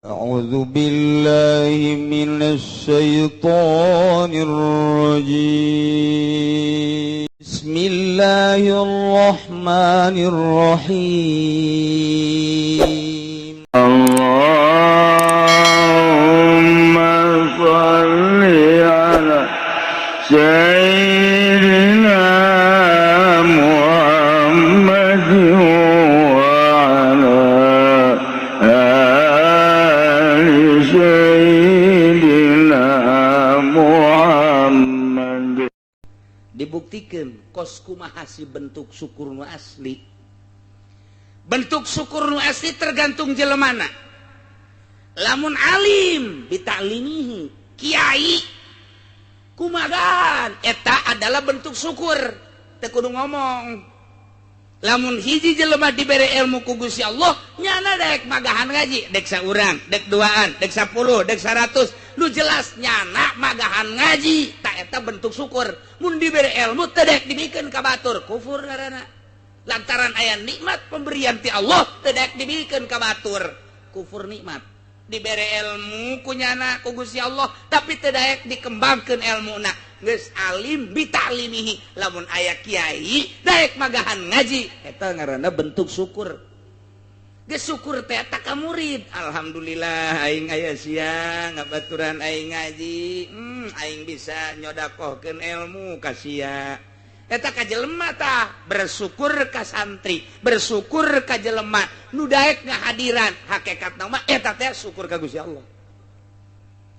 أعوذ بالله من الشيطان الرجيم. بسم الله الرحمن الرحيم. اللهم صل على سيدنا محمد وعلى آل سيدنا محمد. Dibuktikan kos kumaha sih bentuk syukur nu asli. Bentuk syukur nu asli tergantung jelemana. Lamun alim bitaklimihi, kiai kumagan, eta adalah bentuk syukur, teu kudu ngomong. Lamun hiji jelema dibere ilmu ku Gusti Allah, nyana dek magahan ngaji, dek saurang, dek duaan, dek 10, dek 100, lu jelas nyana magahan ngaji, tak eta bentuk syukur. Mun dibere ilmu teu dek dibikeun ka batur, kufur ngaranna. Lantaran aya nikmat pemberian ti Allah teu dek dibikeun ka batur, kufur nikmat. Dibere ilmu ku nyana ku Gusti Allah tapi teu daek dikembangkeun ilmuna, geus alim bitaklimihi. Lamun aya kiai daek magahan ngaji, eta ngaranna bentuk syukur. Geus syukur teh eta ka murid, alhamdulillah aing aya sia ngabaturan aing ngaji, aing bisa nyodakohkeun ilmu ka sia. Eta ka jelema tah bersyukur ka santri, bersyukur ka jelema nu daek ngahadiran. Hakikatna mah eta teh syukur ka Gusti Allah.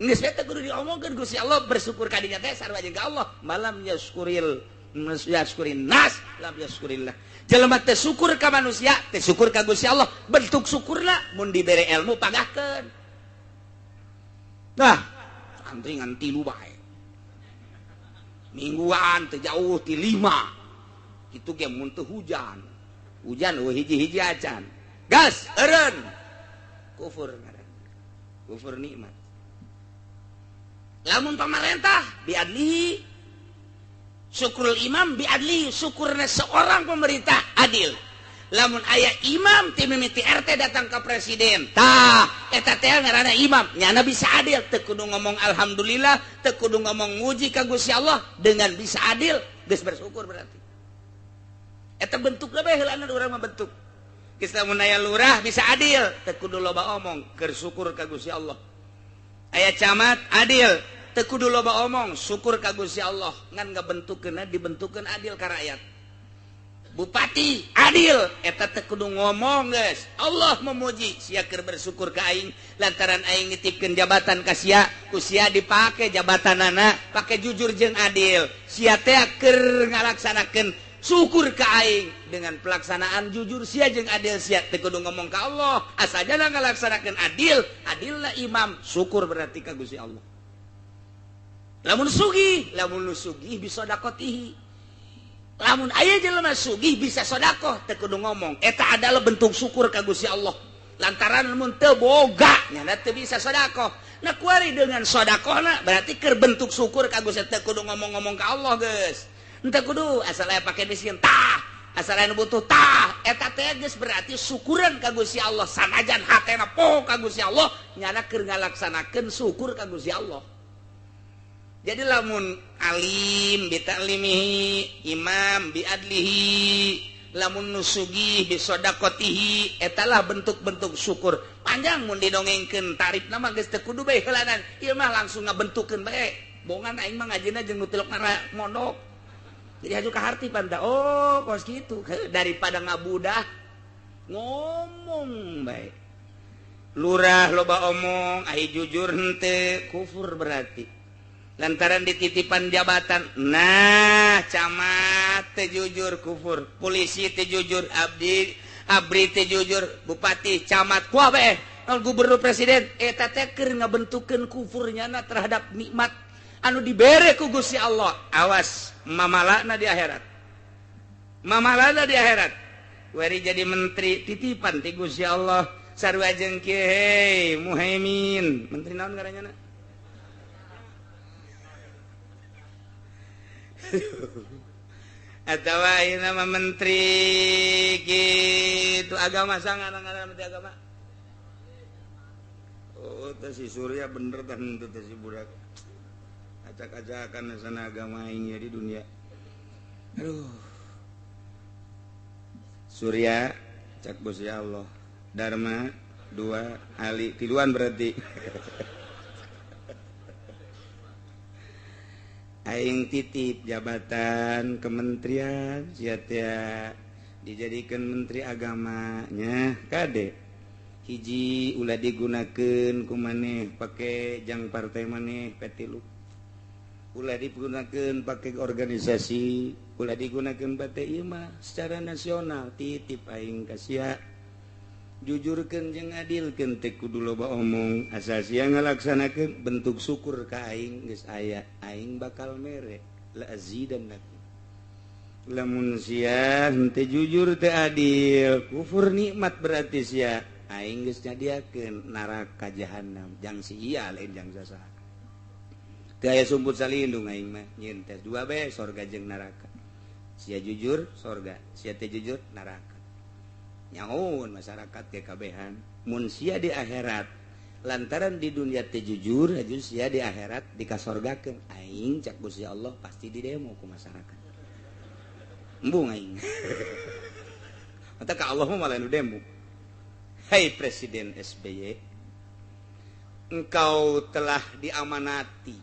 Geus eta kudu diomongkeun Gusti Allah, bersyukur ka dinya teh sarua jeung ka Allah. Malam yaskuril yaskurin nas lam yaskurillah. Jelema teh syukur ka manusia, teh syukur ka Gusti Allah. Bentuk syukurna mun dibere ilmu pagahkeun. Nah, santri ngan tilu bae. Mingguan teu jauh ti 5. Kitu ge mun teu hujan. Hujan eueuh hiji-hiji acan. Gas eureun. Kufur ngaranna. Kufur nikmat. Lamun pamarentah biadlihi, syukrul imam biadlihi, syukurna seorang pemerintah adil. Lamun aya imam ti mimiti RT datang ke presiden, tah eta teh ngaranna imam, nyana bisa adil, teu kudu ngomong alhamdulillah, teu kudu ngomong nguji ka Gusti Allah, dengan bisa adil geus bersyukur berarti. Eta bentukna bae heulana urang mah bentuk. Geus lamun aya lurah bisa adil, teu kudu loba omong, keur syukur ka Gusti Allah. Aya camat adil, teu kudu loba omong, syukur ka Gusti Allah, ngan ngabentukkeunna dibentukkeun adil ka rakyat. Bupati adil, eta teu kudu ngomong geus. Allah memuji sia keur bersyukur ka aing lantaran aing nitipkeun jabatan ka sia, ku sia dipake jabatanana pake jujur jeung adil. Sia teh keur ngalaksanakeun syukur ka aing dengan pelaksanaan jujur sia jeung adil sia, teu kudu ngomong ka Allah, asal ngalaksanakeun adil, adilna imam, syukur berarti ka Gusti Allah. Lamun sugih, lamun nu sugih bisa dakotihi. Lamun aya jelema sugih bisa sodakoh, teu kudu ngomong, eta adalah bentuk syukur ka Gusti Allah. Lantaran mun teu boga nyana teu bisa sodakoh. Nah kuari dengan sodakohna berarti keur bentuk syukur ka Gusti, teu kudu ngomong-ngomong ka Allah geus. Henteu kudu asal aya pake miskin tah, asal aya nu butuh tah, eta teh geus berarti syukuran ka Gusti Allah. Sanajan hatena poho ka Gusti Allah, nyana keur ngalaksanakeun syukur ka Gusti Allah. Jadi lamun alim bitaklimihi, imam biadlihi, lamun nusugih bisodaqotihi, etalah bentuk-bentuk syukur. Panjang mun didongengkeun tarifna mah geus teu kudu bae heulanan. Ieu mah langsung ngabentukkeun bae. Bongan aing mah ngajina jeung nu tilok mondok. Jadi haju ka harti panta. Oh, kos kitu. Daripada ngabudah ngomong bae. Lurah loba omong, ai jujur henteu, kufur berarti. Lantaran dititipan jabatan, nah camat teu jujur kufur, polisi teu jujur, abdi abri teu jujur, bupati, camat, kuah bae, gubernur, presiden, eta teh keur ngabentukkeun kufurnya na terhadap nikmat anu dibere ku Gusti Allah. Awas mamalana di akhirat. Mamalana di akhirat. Weri jadi menteri titipan ti Gusti Allah, sarua jeung kieu hei Muhaimin, menteri naon ngaranna? Atau ayeuna mah menteri kitu agama sangan ngaranna menteri agama. teh si Surya bener tah henteu teh si budak. Acak-acakan sana agama aing di dunia. Aduh. Surya cak Gusti Allah. Dharma 2 Ali tiluan berarti. Aing titip jabatan kementerian sia teh dijadikan menteri agamanya kade hiji ulah digunakeun ku maneh pake jang partai maneh P3 ulah digunakeun pake organisasi ulah digunakeun pake ieu mah secara nasional titip aing ka sia jujurkeun jeung adilkeun teh kudu loba omong asal sia ngalaksanakeun bentuk syukur ka aing geus aya aing bakal mere la azidannakum. Lamun sia henteu jujur teu adil kufur nikmat berarti sia aing geus nyadiakeun neraka jahanam jang sia lain jang sasaha teu aya sumput salindung aing mah nyieun tes 2 bae sorga jeung neraka sia jujur sorga sia teu jujur neraka nyahoun masyarakat ge kabehan mun sia di akhirat lantaran di dunia teu jujur aju sia di akhirat dikasorgakeun aing cak Gusti Allah pasti di demo ku masyarakat embung aing. Mata ka Allah mah malah nu demo. Hai Presiden SBY, engkau telah diamanati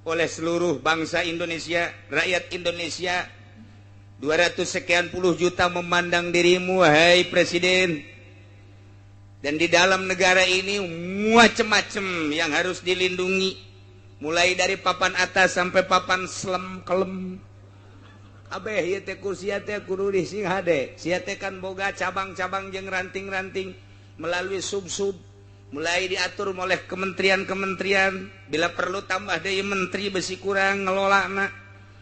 oleh seluruh bangsa Indonesia, rakyat Indonesia 200 sekian puluh juta memandang dirimu, hai Presiden. Dan di dalam negara ini macem-macem yang harus dilindungi, mulai dari papan atas sampai papan selem kelem. Abeh ieu teh kursi teh kudu sing hade. Sia teh kan boga cabang-cabang jeung ranting-ranting melalui sub-sub, mulai diatur oleh kementerian-kementerian, bila perlu tambah deui menteri besi kurang ngelolana.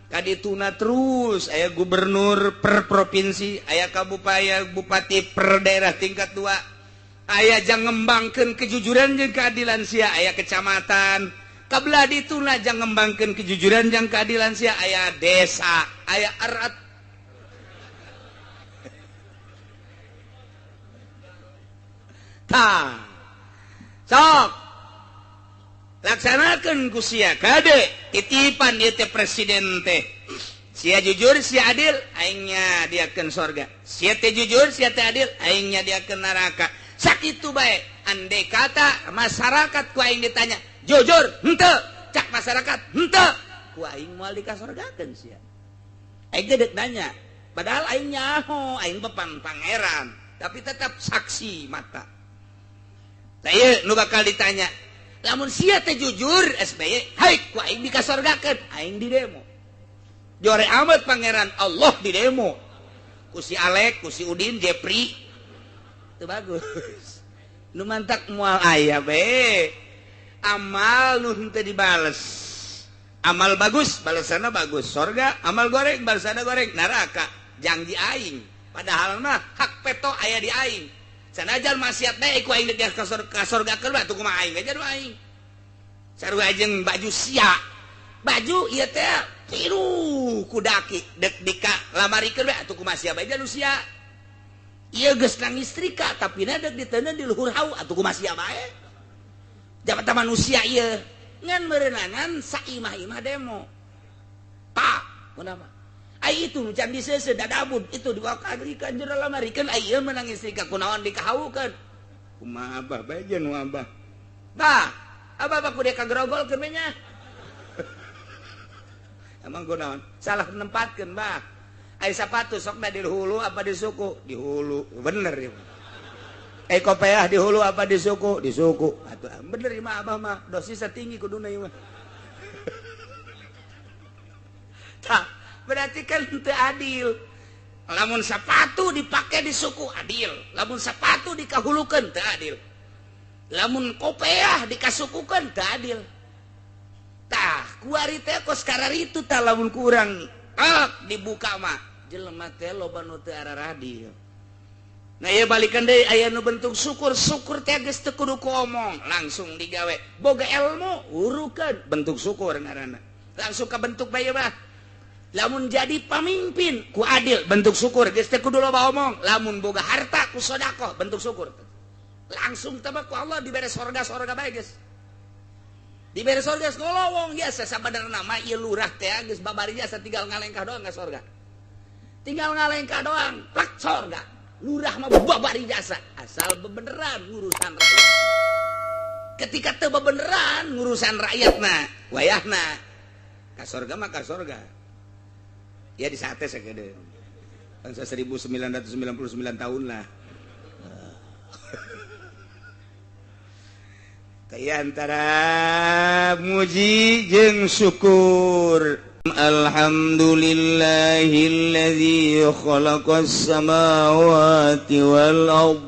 Kadituna terus aya gubernur per provinsi, aya kabupaten, bupati per daerah tingkat 2. Aya jang ngembangkeun kejujuran jeung keadilan sia, aya kecamatan. Kabelah dituna jang ngembangkeun kejujuran jeung keadilan sia, aya desa, aya erat. Tah. Sok. Laksanakeun ku sia kade titipan ieu teh presiden teh. Sia jujur, sia adil, aingnya diakeun sorga. Sia teh jujur, sia teh adil, aingnya diakeun neraka. Sakitu bae andai kata masyarakat ku aing ditanya jujur henteu, cak masyarakat henteu, ku aing moal dikasorgakeun sia. Aing teh deuk nanya, padahal aing nyaho, aing bepan pangeran, tapi tetap saksi mata. Tah ieu nu bakal ditanya, lamun sia teh jujur SBY, hai ku aing dikasorgakeun, aing di demo. Jore amat pangeran Allah di demo. Ku si Alek, ku si Udin, Jepri. Itu bagus. Nu mantak moal aya bae. Amal nu henteu dibales. Amal bagus, balasanna bagus, sorga. Amal goreng, balasanna goreng, neraka. Jangji aing. Padahal mah hak peto aya di aing. Sanajan maksiat bae ku aing deuk ka sorgakeun mah tuh kumaha aing aja nu aing. Sarua jeung baju sia. Baju ieu teh tiru ku daki deuk dika lamarikeun bae atuh kumaha sia bae nu sia. Ieu geus nang istrika tapi na deuk diteundeun di luhur hau atuh kumaha sia bae. Jabatan manusia ieu ngan meureunangan saimah-imah demo. Pak, kunaon? Ai itu nu can diseuseuh dadabud itu diwakalikeun jero lamarikeun ai ieu meunang istrika kunaon dikahaukeun. Kumaha abah bae jeung nu abah. Bah, abah mah kudu kagrogolkeun we nya. Emang kunaon? Salah nempatkeun bah. Ai sapatu sokna di hulu apa di suku? Di hulu. Bener ieu. Kopeah di hulu apa di suku? Di suku. Atuh bener ieu mah abah mah dosisna tinggi kuduna ieu mah. Tah, berarti kan teu adil. Lamun sapatu dipake di suku adil, lamun sapatu dikahulukeun teu adil. Lamun kopeah dikasukukeun teu adil. Tah, kuari teh kos kararitu tah lamun kurang dibuka mah jelema teh loba nu teu araradil. Nah ieu balikan deui aya nu bentuk syukur, syukur teh geus teu kudu ku omong, langsung digawe. Boga ilmu urukeun bentuk syukur ngaranna. Langsung kabentuk bae mah. Lamun jadi pamimpin ku adil bentuk syukur, geus teu kudu loba omong. Lamun boga harta ku sedekah bentuk syukur. Langsung tebak ku Allah dibere sorga-sorga bae geus. Dibere sorga geus ngolowong biasa sabenerna mah ieu lurah teh geus babari jasa tinggal ngalengkah doang ka sorga. Tinggal ngalengkah doang, plak sorga. Lurah mah babari jasa asal bebeneran ngurusan rakyat. Ketika teu bebeneran ngurusan rakyatna, wayahna ka sorga mah ka sorga. Ya di sate sakedeung. Bangsa 1999 tahun lah. Kayak antara muji jeung syukur. Alhamdulillahilladzi khalaqas samawati wal ard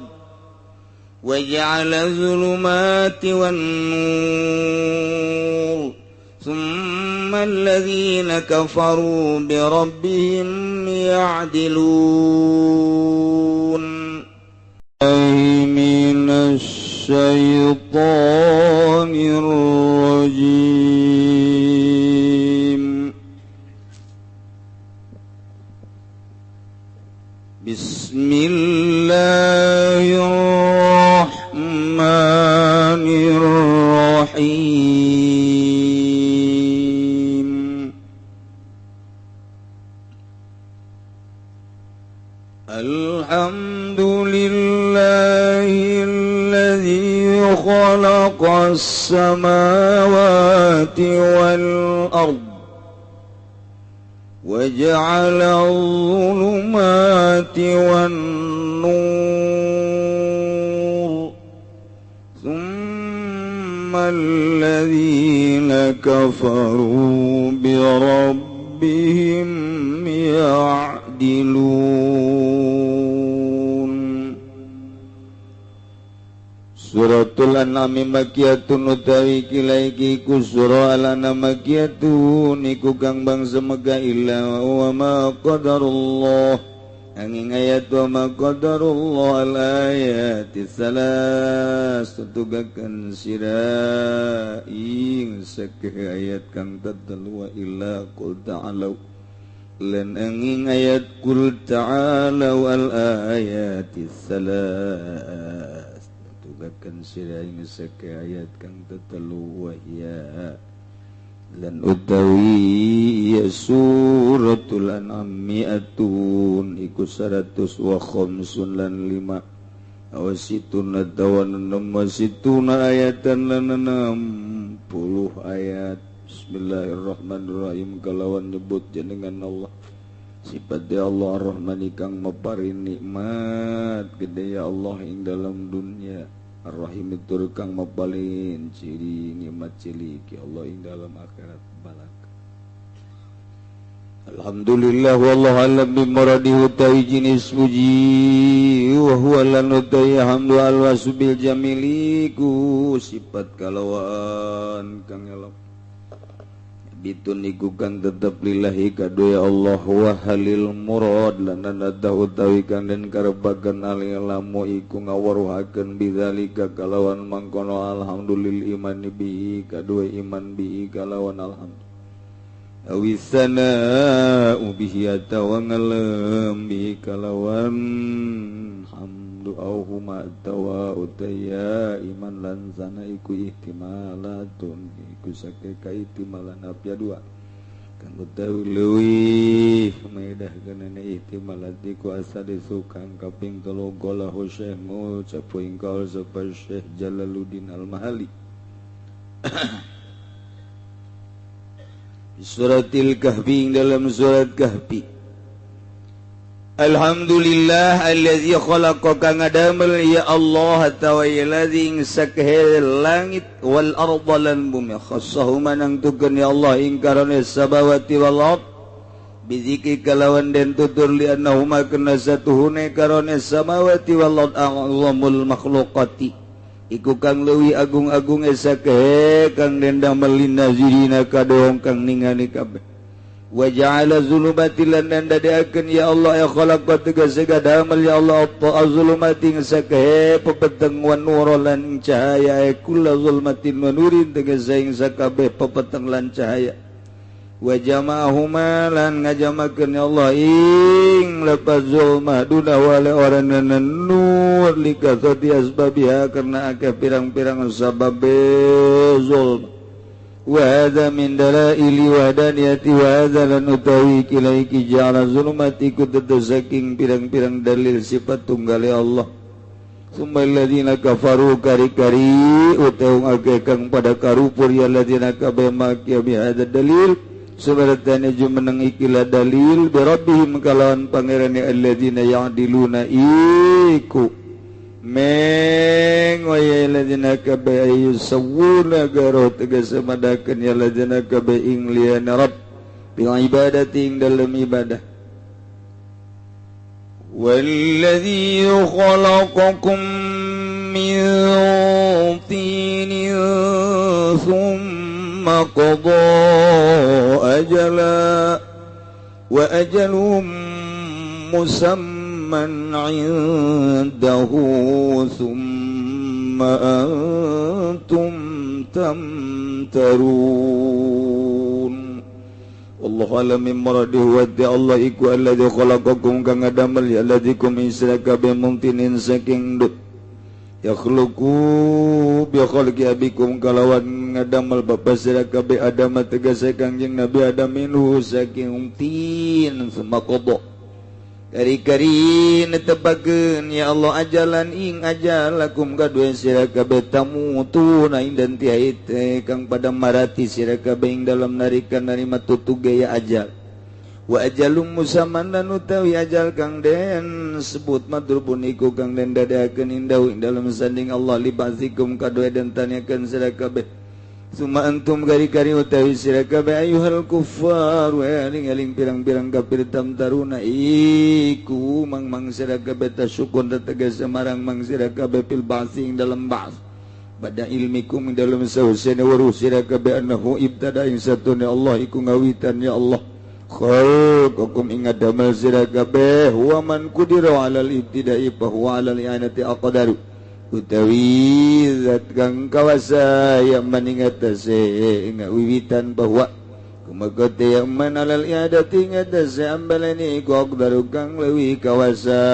wa ja'ala zulumati wan nur thumma alladzina kafaru bi rabbihim ya'dilun. Minasy syaithanir rajim. Bismillahirrahmanirrahim. Alhamdulillahilladzi khalaqas samawati wal ard وجعل الظلمات والنور ثم الذين كفروا بربهم يعدلون. Suratul An'am makiyatun utawi kilaiki ku surah Al-An'am makiyatun iku kang bangsa Mekah illa wa ma qadarullah angin ayat wa ma qadarullah al ayati salas tutugakeun sira ing sakeh ayat kang tetelu wa illa qul ta'alu lan angin ayat qul ta'alu al ayati salas tugakeun sira ing sake ayat kang tetelu wahya lan utawi ya suratul an'am mi'atun iku 100 wa khamsun lan 5 awasituna tawan 66 ayatan lan 60 ayat. Bismillahirrahmanirrahim kalawan nyebut jenengan Allah sifat ya Allah Ar-Rahman kang maparin nikmat gede ya Allah ing dalam dunia, Ar-Rahim tur kang mapalin ciri nikmat cilik ya Allah ing dalam akhirat balak. Alhamdulillah wallahu alam bi muradihi utawi jinis puji wa huwa lan utawi hamdu al-wasubil jamili ku sifat kalawan kang elok bitun iku kang tetep lillahi kadue Allah wa halil murad lan nada utawi kang den karepaken alilamu iku ngaweruhakeun bidzalika kalawan mangkono alhamdulillah iman bi kadue iman bi kalawan alhamdulillah awisana bihi atawa ngelem bi kalawan hamdu au huma tawa utaya iman lan sana iku ihtimalatun iku sake kaihtimalan apya dua kang utawi leuwih maedah geunana ihtimalat iku asadisu kang kaping telu golahu Syekh ngucap ingkal sapa Syekh Jalaluddin Al-Mahali. Suratil Kahfi dalam surat Kahfi. Alhamdulillah allazi khalaqa kang ngadamel ya Allah tawa allazi ing sakhe langit wal arda lan bumi khassahuma nangtukeun ya Allah ing karone samawati wal ard bizikri kalawan den tutur li annahuma kana satuhune karone samawati wal ard a'zamul makhluqati iku kang leuwih agung-agung sakhe kang den damel linazirina kadohong kang ningali kabeh. Wa ja'ala zulumati lan dadekaken ya Allah ya khalaqa tegese gadamel ya Allah zulumati sakhe pepeteng wan nur lan cahaya kullu zulmatin wa nurin tegese ing sakabeh pepeteng lan cahaya. Wa jama'ahuma lan ngajamakeun ya Allah ing lepas zulmah duna wale oranana nur likasati asbabiha karena akeh pirang-pirang sababe zulm. Wa hadza min dalaili wahdaniyati wa hadza lan utawi kilaiki ja'ala zulumati ku tetep saking pirang-pirang dalil sifat tunggale Allah. Summa alladziina kafaru kari-kari utawa akeh kang pada karupur ya alladziina kabeh makia bi hadza dalil sebaratane jumeneng ikilah dalil bi rabbihim kalawan pangerane alladzina ya'diluna iku meng wa ya alladzina kabeh yusawuna garo tegese madakeun ya alladzina kabeh ing liyane rabb bil ibadati ing dalem ibadah. Walladzi khalaqakum min tinin thumma qada ajala wa ajalum musamman 'indahu thumma antum tamtarun. Allah alam min maradihi wa Allah iku alladzi khalaqakum kang ngadamel ya alladzi kum insaka bi mumtinin saking dut yakhluqu bi khalqi abikum kalawan ngadamel bapa sira kabeh Adam tegese Kangjeng Nabi Adam minhu saking tin summa qada kari-kari netepakeun ya Allah ajalan ing ajalakum kadue sira kabeh tamutuna ing dan tihaite kang pada marati sira kabeh ing dalam narikan narima tutuge ya ajal. Wa ajalum musamman lan utawi ajal kang den sebut madrubun iku kang den dadakeun indahu ing dalam sanding Allah li ba'dzikum kadue den tanyakeun sira kabeh. Suma antum kari-kari utawi sira kabeh ayuhal kuffar wa eling-eling pirang-pirang kafir tamtaruna iku mang-mang sira kabeh tasyukun tegas marang mang sira kabeh fil ba'si ing dalam ba'ts bada ilmikum ing dalam sahusene weruh sira kabeh annahu ibtada ing satune Allah iku ngawitan ya Allah khalaqakum ing ngadamel sira kabeh wa man qudira alal ibtida'i fa huwa alal i'anati aqdaru utawi zat kang kawasa yang maningatase ing wiwitan bahwa kumakote yang man alal i'adati ngatase ambalani iku aqdaru kang leuwih kawasa.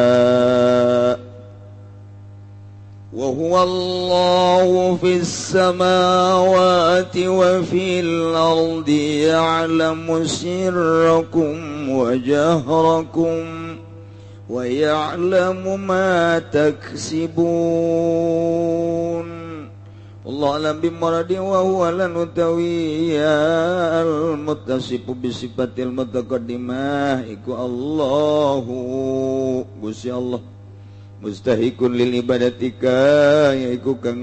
Wa huwa Allahu fis samawati wa fil ardi ya'lamu sirrakum wa jahrakum wa ya'lamu ma taksibun. Allah alam bimaradi wa huwa lan utawiya al-muttasifu bisifatil mutaqaddimah iku Allahu Gusti Allah mustahikun lil ibadatika yaiku kang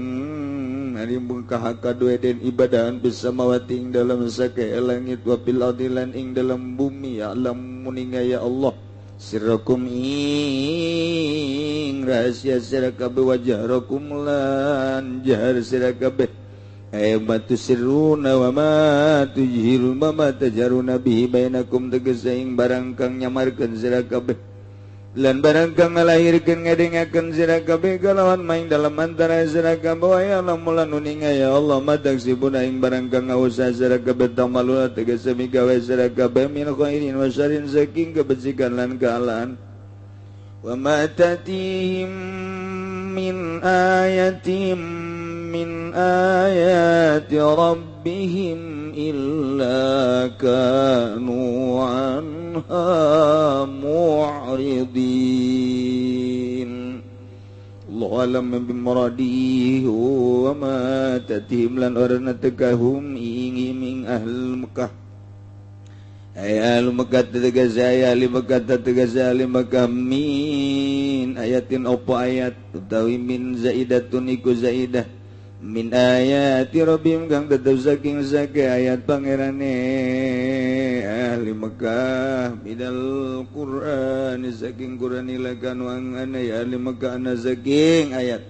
narimbung kahakadue den ibadahan bisamawati ing dalam sake langit wa bil ardi lan ing dalam bumi ya alam muninga ya Allah sirrakum ing rahasia sira kabeh wajahrakum lan jahar sira kabeh ay ma tusirruna wa ma tujhiruna wa ma tajaruna bihi bainakum tegese ing barang kang nyamarkeun sira kabeh lan barang kang ngalahirkeun ngadengakeun sira kabeh kalawan maing dalam antara sira kabeh wa ya lamun uninga ya Allah madaksibuna ing barang kang ngausa sira kabeh tamaluna tegese migawe sira kabeh min khairin wa syarrin saking kebajikan lan kealaan. Wa ma tatihim min ayatin min ayati rabbihim illa kanu anha mu'ridin. Allah alam bimuradihi wa ma tatihim lan orana tekahum ing ahl Mekah ay ahli Mekah tegas ay ahli Mekah tegas ahli Mekah min ayatin opo ayat utawi min zaidatun iku zaidah min ayati rabbihim kang tetep saking sake ayat pangerane ahli Mekah minal Qur'an saking Qur'an ilakan wangane ya ahli Mekah ana saking ayat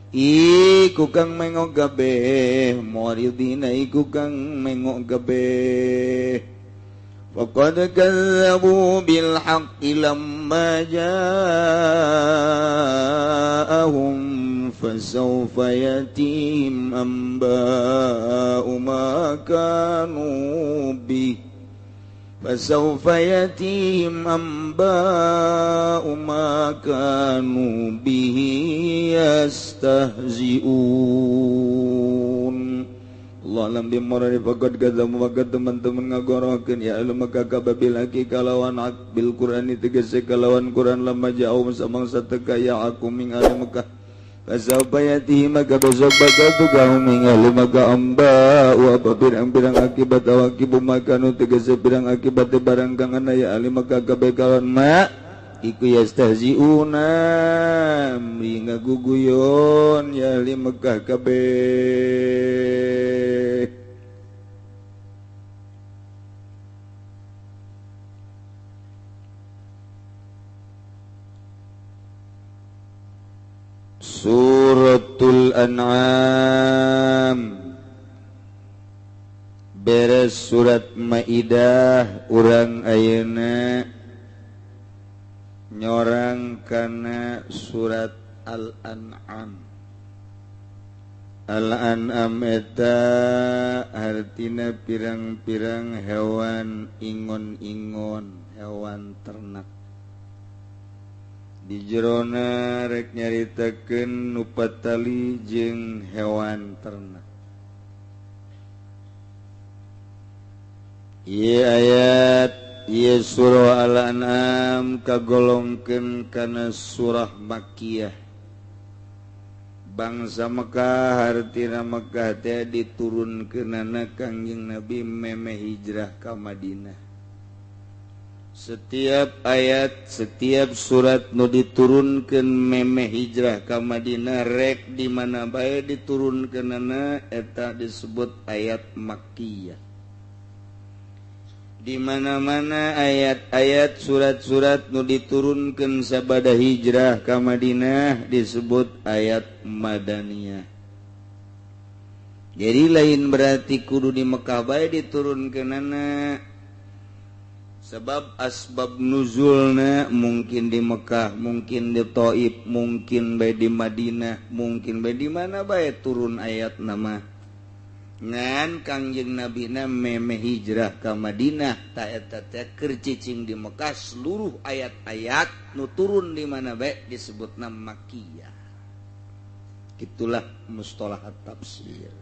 iku kang mengok kabeh muridina iku kang mengok kabeh. Faqad kazzabu bil haqqi lamma ja'ahum fasawfa yatihim anba'u ma kanu bi Fasawfa yatihim amba'u ma kanu bihi yastahzi'un. Allah alam bimorari faqad kadzabu maka teman-teman ngagorohkeun ya ahli Makkah kababil kalawan bil Qur'ani tegese kalawan Qur'an lama jauh samangsa teka ya aku ming ahli Makkah. Fasawfa yatihi maka besok bakal tukaum ing ahli Makkah amba wa pirang-pirang akibat awakibu makanu tegese pirang akibat barang kang ana ya ahli Makkah kabeh kawan ma iku yastahziuna mri ngaguguyon ya ahli Makkah kabeh. Suratul An'am beres surat Maidah urang ayeuna nyorang kana surat Al-An'am. Al-An'am eta hartina pirang-pirang hewan ingon-ingon, hewan ternak. Di jerona rek nyaritakeun nu patali jeung hewan ternak. Ieu ayat ieu surah Al-An'am kagolongkeun kana surah Makkiyah. Bangsa Mekah hartina Mekah teh diturunkeunana Kangjeng Nabi memeh hijrah ka Madinah. Setiap ayat, setiap surat nu diturunkeun memeh hijrah ka Madinah rek di mana bae diturunkeunana eta disebut ayat Makkiyah. Di mana-mana ayat-ayat surat-surat nu diturunkeun sabada hijrah ka Madinah disebut ayat Madaniyah. Jadi lain berarti kudu di Mekah bae diturunkeunana. Sebab asbab nuzulna mungkin di Mekah, mungkin di Taif, mungkin bae di Madinah, mungkin bae di mana bae turun ayat nama. Ngan Kangjeng Nabina memeh hijrah ka Madinah ta eta teh keur cicing di Mekah seluruh ayat-ayat nu turun di mana bae disebutna Makkiyah. Itulah mustalah tafsir.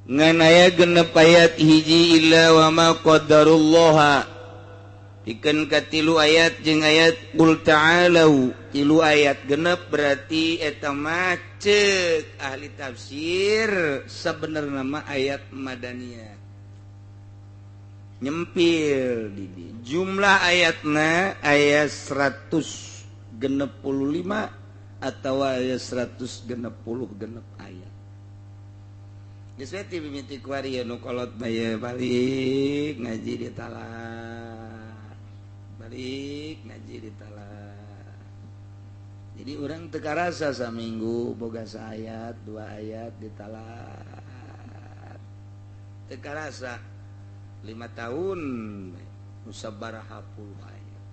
Ngan aya genep ayat hiji illa wa ma qaddarullaha pikeun ka tilu ayat jeung ayat qul ta'alu tilu ayat genep berarti eta mah ceuk ahli tafsir sabenerna mah ayat madaniyah nyempil di jumlah ayatna aya 165 atau aya 166 ayat. Geus we ti mimiti kuari nu kolot bae balik ngaji di talak. Balik ngaji di talak. Jadi urang teu karasa saminggu boga saayat, dua ayat di talak. Teu karasa 5 tahun nu sabaraha puluh ayat.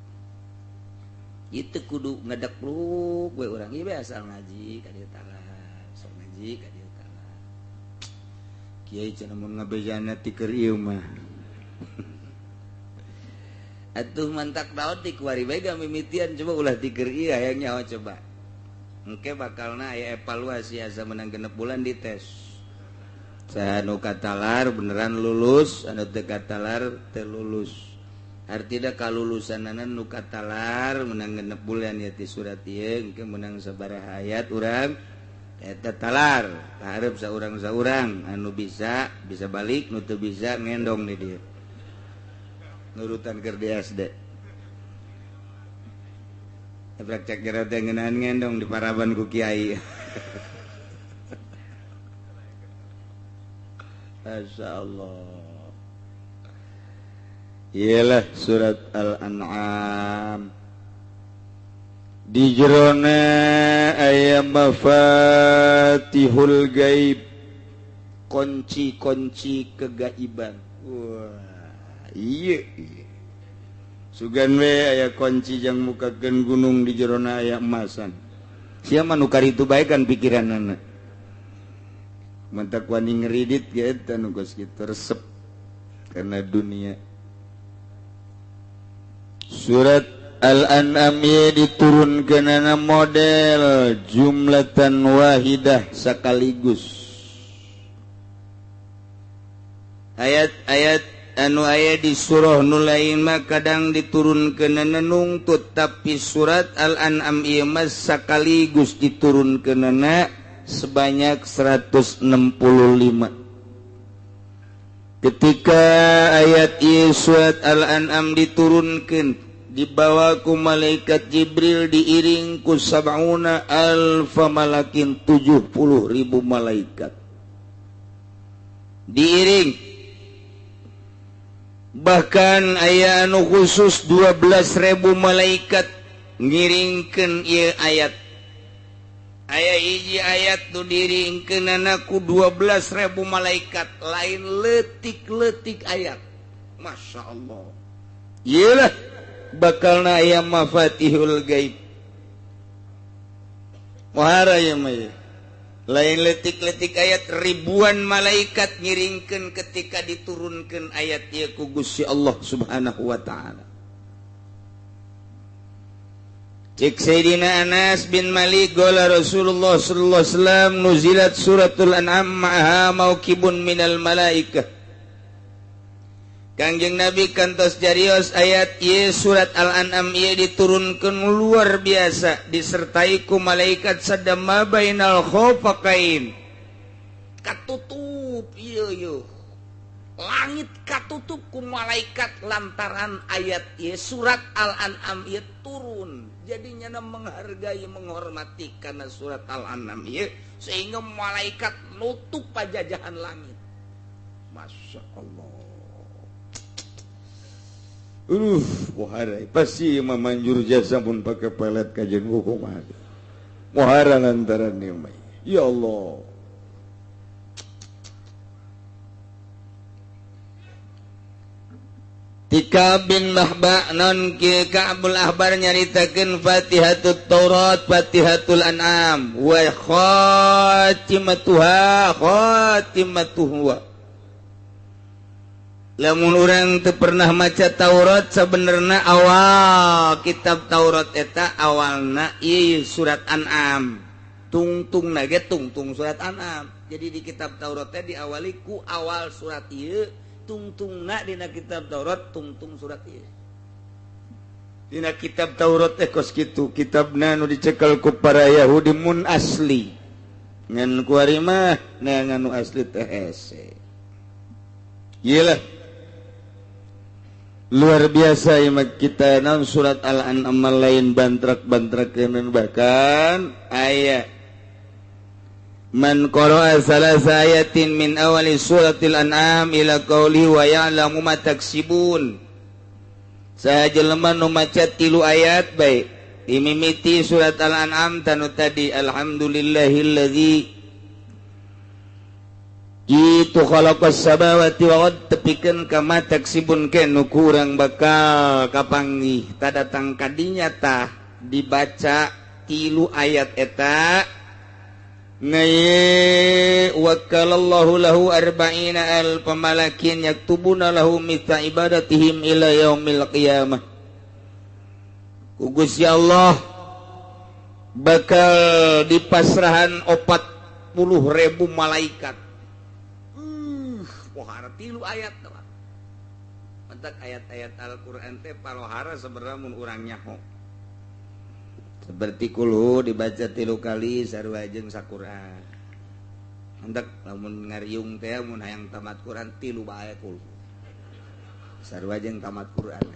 Itu kudu ngadekluk we urang ieu asal ngaji ka dieu talak, asal ngaji ka dieu. Kiai cenah mun ngabejana ti keur ieu mah. Atuh mantak daun ti kuari bae mimitian coba ulah ti keur ieu hayang nyaho coba. Engke bakalna aya evaluasi asa menang 6 bulan dites. Saha nu katalar beneran lulus, anu teu katalar teu lulus. Artina kalulusanana nu katalar menang 6 bulan ya ti surat ieu engke menang sabaraha ayat urang eta talar hareup saurang-saurang anu bisa bisa balik nu teu bisa ngendong di dieu nurutan keur di SD ebrek cek jero teh ngeunahan ngendong di paraban ku kiai. Masyaallah. Iyalah surat Al-An'am. Di jerona aya mafatihul gaib, kunci-kunci kegaiban. Wah, iya, iya. Sugan we aya kunci jang mukakeun gunung di jerona aya emasan. Sia mah nu karitu bae kan pikiranana. Mantak wani ngeridit ge eta nu geus kitu resep. Karena dunia. Surat Al-An'am diturunkeunana model jumlatan wahidah sekaligus. Ayat-ayat anu aya di surah nu lain mah kadang diturunkeunana nungtut, tapi surat Al-An'am ieu mah sekaligus diturunkeunana sebanyak 165. Ketika ayat ieu surat Al-An'am diturunkeun, dibawa ku malaikat Jibril diiring ku sab'una alfa malakin, 70.000 malaikat diiring. Bahkan aya anu khusus 12.000 malaikat ngiringkeun ieu ayat. Aya hiji ayat nu diiringkeunana ku 12.000 malaikat, lain leutik-leutik ayat. Masya Allah. Iyalah bakalna aya mafatihul gaib. Muhara ieu mah ieu. Lain letik-letik ayat, ribuan malaikat ngiringkeun ketika diturunkeun ayat ieu ku Gusti Allah Subhanahu wa taala. Cek Sayyidina Anas bin Malik qala Rasulullah sallallahu alaihi wasallam nuzilat suratul an'am ma'aha maukibun minal malaikah. Kangjeng Nabi kantos jarios ayat ieu surat Al-An'am ieu diturunkeun luar biasa disertai ku malaikat sadama bainal khofaqain. Katutup ieu ieu. Langit katutup ku malaikat lantaran ayat ieu surat Al-An'am ieu turun. Jadi nyana menghargai menghormati karena surat Al-An'am ieu sehingga malaikat nutup pajajahan langit. Masya Allah. Muhara pasti memanjur jasa pun pakai pelet kajian hukum ada. Muhara lantaran ni, ya Allah. Tika bin Mahba non ki Ka'bul Ahbar nyaritakeun Fatihatut Taurat, Fatihatul An'am wa khatimatuha khatimatuhu. Lamun urang teu pernah maca Taurat sabenerna awal kitab Taurat eta awalna ieu surat An'am. Tungtungna ge tungtung surat An'am. Jadi di kitab Taurat teh diawali ku awal surat ieu, tungtungna dina kitab Taurat tungtung surat ieu. Dina kitab Taurat teh kos kitu, kitabna nu dicekel ku para Yahudi mun asli. Ngan kuari mah neangan nu asli teh hese. Iyalah. Luar biasa ya kita naon surat Al-An'am lain bantrak-bantrak bahkan ayat man qara'a salasa ayatin min awali suratil an'am ila qawli wa ya'lamu ma taksibun. Saha jelema nu maca 3 ayat bae dimimiti surat Al-An'am tanu tadi alhamdulillahillazi itu khalaqas samawati wal ard tepikeun ka ma taksibun ke nu kurang bakal kapanggih ta datang kadinya tah dibaca 3 ayat eta ngaye wakalallahu lahu arba'ina alfa malakin yaktubuna lahu mithla ibadatihim ila yaumil qiyamah. Ku Gusti Allah bakal dipasrahan 40.000 malaikat. Pohara 3 ayat doang. Mentak ayat-ayat Al-Qur'an teh palohara sebenarnya mun urang nyaho. Seperti kulhu dibaca 3 kali sarua jeung saquran. Mentak lamun ngariung teh mun hayang tamat Quran 3 bae kulhu. Sarua jeung tamat Quran.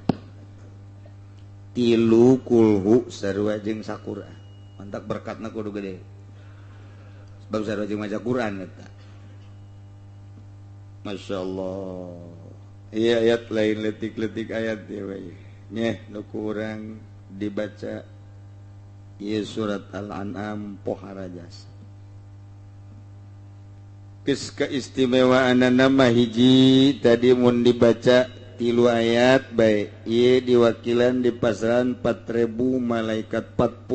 3 kulhu sarua jeung saquran. Mentak berkatna kudu gede. Sebab sarua jeung maca Quran eta. Masya Allah. Iya ayat lain letik-letik ayat ya bae. Nyeh nu kurang dibaca ieu surat Al-An'am pohara jasa. Geus keistimewaanna mah hiji tadi mun dibaca 3 ayat bae ieu diwakilan di pasaran 4.000 malaikat, 40.000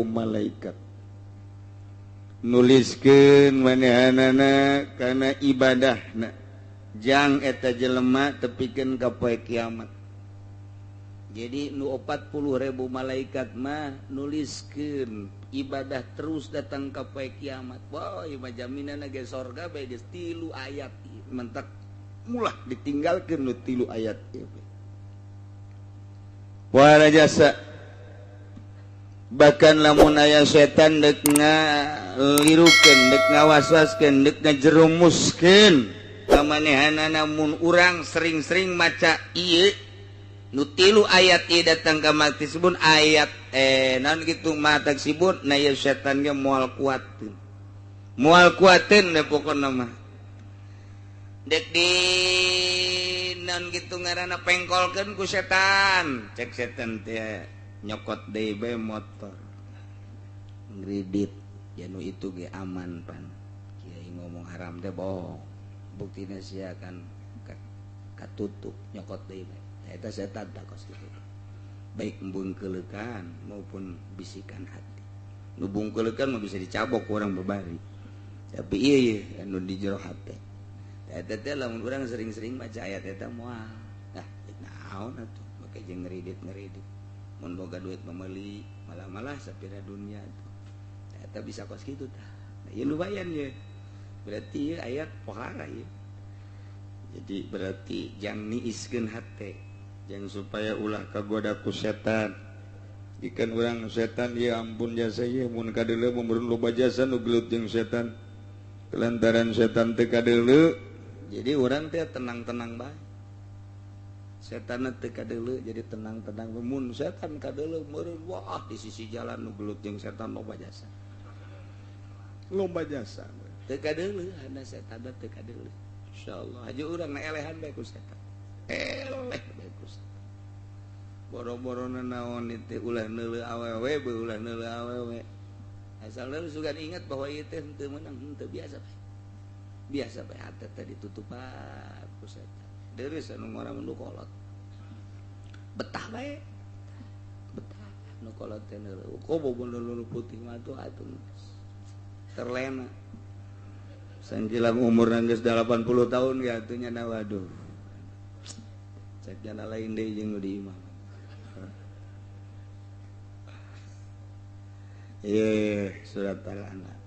malaikat. Nuliskeun manehanana kana ibadahna. Jang eta jelema tepikeun ka poe kiamat. Jadi nu 40.000 malaikat mah nuliskeun ibadah terus datang ka poe kiamat. Wah, ieu mah jaminanna ge sorga bae geus 3 ayat. Mentak mulah ditinggalkeun nu 3 ayat ieu. Wah jasa. Bahkan lamun aya setan deuk ngalirukeun, deuk ngawaswaskeun, deuk ngajerumuskeun ka manehanana mun urang sering-sering maca ieu nu 3 ayat ieu datang ka maksibun ayat naon kitu mataksibun na ieu setan ge moal kuateun. Moal kuateun da pokona mah. Dek di naon kitu ngaranna pengkolkeun ku setan. Cek setan teh nyokot deui bae motor. Ngridit ya nu itu ge aman pan. Kiai ngomong haram teh bohong. Buktina sia kan katutup nyokot deui bae. Eta setan tak kos kitu. Baik bungkeleukan maupun bisikan hati. Nu bungkeleukan mah bisa dicabok ku urang babari. Tapi ieu ye anu di jero hate. Eta teh lamun urang sering-sering maca ayat eta moal. Nah, naon atuh make jeung ngeridit-ngeridit. Mun boga duit meuli, malah-malah sapira dunia tuh. Eta bisa kos kitu tah. Nah, ieu lumayan ye. Berarti ieu ayat pohara ieu. Jadi berarti jang niiskeun hate, jang supaya ulah kagoda ku setan. Ikan urang setan ya ampun jasa ieu mun kadeuleu mun loba jasa nu gelut jeung setan. Kelantaran setan teu kadeuleu, jadi urang teh tenang-tenang bae. Setan teu kadeuleu jadi tenang-tenang. Mun setan kadeuleu meureun wah di sisi jalan nu gelut jeung setan loba jasa. Loba jasa. Teu kadeuleu hana setan teu kadeuleu. Insyaallah haja urang na elehan bae ku setan. Eleh bae ku setan. Boro-borona naon teh ulah neuleuh awewe beuh ulah neuleuh awewe. Asal lu sugan ingat bahwa ieu teh henteu meunang henteu biasa bae. Biasa bae hate teh ditutupan ku setan. Deureuh anu ngora mun kolot. Betah bae. Betah nu kolot teh neuleuh. Kobo nu putih mah tuh atuh terlena. Sanjilang umur geus 80 tahun ge atuh nya waduh. Cek jana lain deui jeung nu di imah. Surat Al-An'am.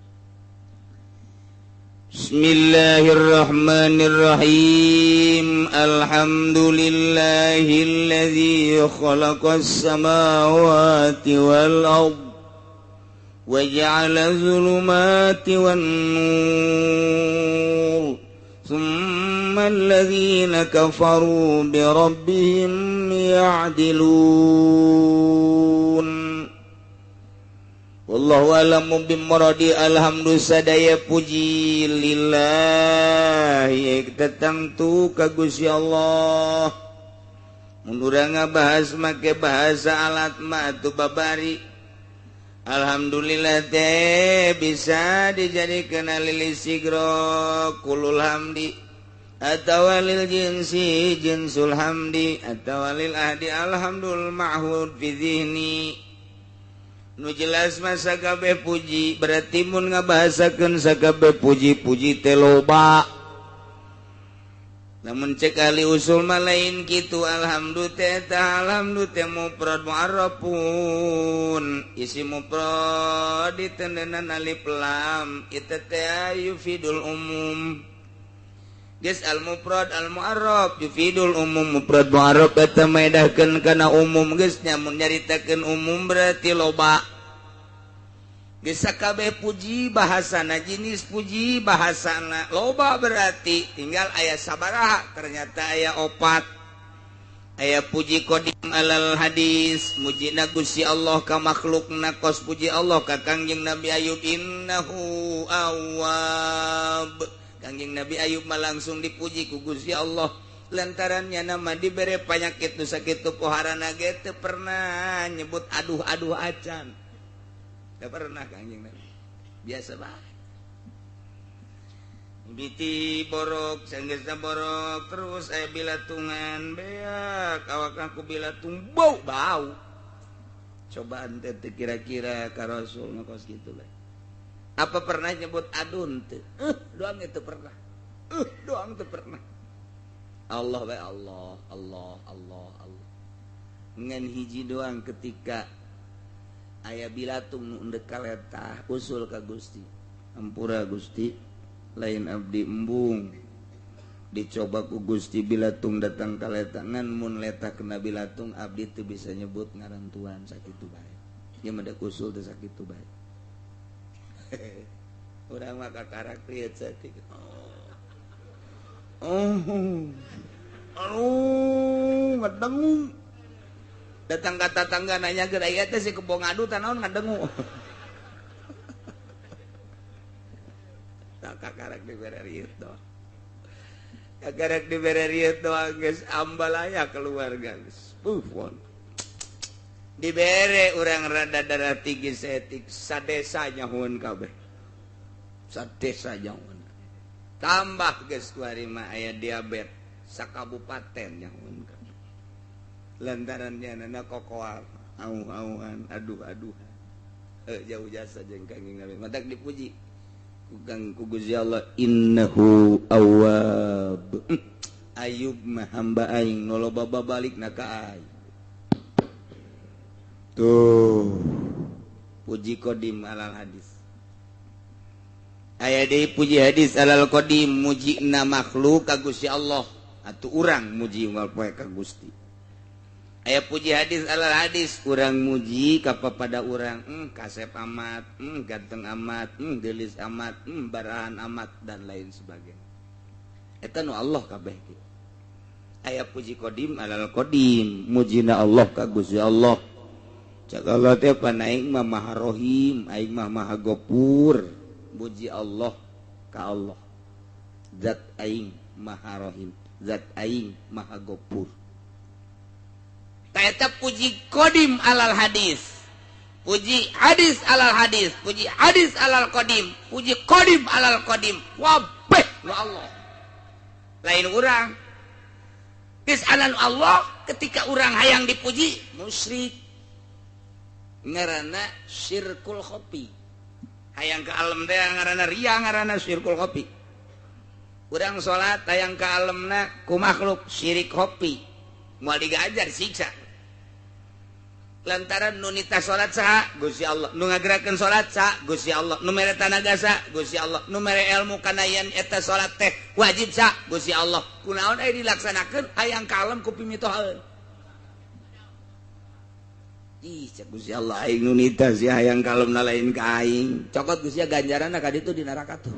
Bismillahirrahmanirrahim. Alhamdulillahilladzi khalaqas samawati wal ard wa ja'ala dzulumati wan nur. Tsumma alladzina kafaru bi rabbihim ya'dilun. Wallahu a'lamu bimuradi. Alhamdulillah sadaya puji lillahi tetangtu ka Gusti Allah. Mun urang ngabahas make bahasa alat mah atuh babari. Alhamdulillah teh bisa dijadikeun lil sigro kulul hamdi atawa lil jinsi jinsul hamdi atawa lil ahdi alhamdul ma'hud fi zihni. Nu jelas masa kabeh puji berarti mun ngabahasakeun sakabeh puji-puji teh loba. Namun cek ahli usul mah lain kitu. Alhamdulillah teh alhamdulillah teh mufrad mu'arrafun isi mufrad ditendenan alif lam itu teh yufidul umum. Geus al mufrad al mu'arraf yufidul umum. Mufrad mu'arraf eta maedahkeun kana umum geus nya mun nyaritakeun umum berarti loba. Geus sakabeh puji bahasana jenis puji bahasana loba berarti tinggal aya sabaraha ternyata aya opat. Aya puji qadim alal hadis mujina Gusti Allah ka makhlukna kos puji Allah ka Kangjeng Nabi Ayub innahu awwab. Kangjeng Nabi Ayub mah langsung dipuji ku Gusti Allah lantarannya nama dibere panyakit nu sakitu poharana ge teu pernah nyebut aduh-aduh acan. Teu pernah Kangjeng Nabi. Biasa bae. Biti borok, sanggeusna borok terus aya bilatungan beak awak aku bilatung bau bau. Cobaan teh kira-kira ka Rasul nu kos kitu lah. Apa pernah nyebut adun teu? Doang itu pernah. Doang teu pernah. Allah bae Allah Allah Allah Allah. Ngan hiji doang ketika aya bilatung nu endek kaletah usul ka Gusti. Ampura Gusti, lain abdi embung. Dicoba ku Gusti bilatung datang kaletah ngan mun letah kena bilatung abdi teu bisa nyebut ngaran Tuhan sakitu bae. Ieu mah da usul teh sakitu bae. Urang mah kakarak lieu saeutik. Oh. Aduh, ngadengu. Datang ka tatangga nanya ke aya teh si kebo ngadu tah naon ngadengu. Tak kakarak dibere rieu doang. Kakarak dibere rieu doang geus ambalaya keluarga geus. Pun. Dibere urang rada darah tinggi saeutik sadesa nyahueun kabeh. Sadesa nyahueun. Tambah geus kuari mah aya diabet sakabupaten nyahueun kabeh. Lantaran nyanana kokoal au-auan aduh-aduhan. Jauh jasa jeung Kangjeng Nabi. Matak dipuji ku Kang ku Gusti Allah innahu awwab. Ayub mah hamba aing nu loba babalikna ka aing. Tuh. Puji qadim alal hadis. Aya deui puji hadis alal qadim mujina makhluk ka Gusti Allah atuh urang muji unggal poe ka Gusti. Aya puji hadis alal hadis urang muji ka papada urang kasep amat, ganteng amat, geulis amat, barahan amat dan lain sebagainya. Eta nu Allah kabeh ge. Aya puji qadim alal qadim mujina Allah ka Gusti Allah. Cak Allah teh pan aing mah Maha Rahim, aing mah Maha Gopur. Muji Allah ka Allah. Zat aing Maha Rahim, zat aing Maha Gopur. Eta puji qadim alal hadis, puji hadis alal hadis, puji hadis alal qadim, puji qadim alal qadim, wabeh nu Allah. Lain urang. Geus anan Allah ketika urang hayang dipuji musyrik. Ngaranna syirkul khofi. Hayang ka alam teh ngaranna riya, ngaranna syirkul khofi. Urang salat hayang ka alamna ku makhluk syirik khofi. Moal digajar siksa. Lantaran nu nitah salat saha? Gusti Allah. Nu ngagerakeun salat saha? Gusti Allah. Nu mere tanaga saha? Gusti Allah. Nu mere ilmu kana yen eta salat teh wajib saha? Gusti Allah. Kunaon aya dilaksanakeun hayang ka alam ku pimitohaeun. Ih, cek Gusti Allah aing nu nitah sia hayang ka alamna lain ka aing. Cokot Gusti ganjaranna ka ditu di neraka tuh.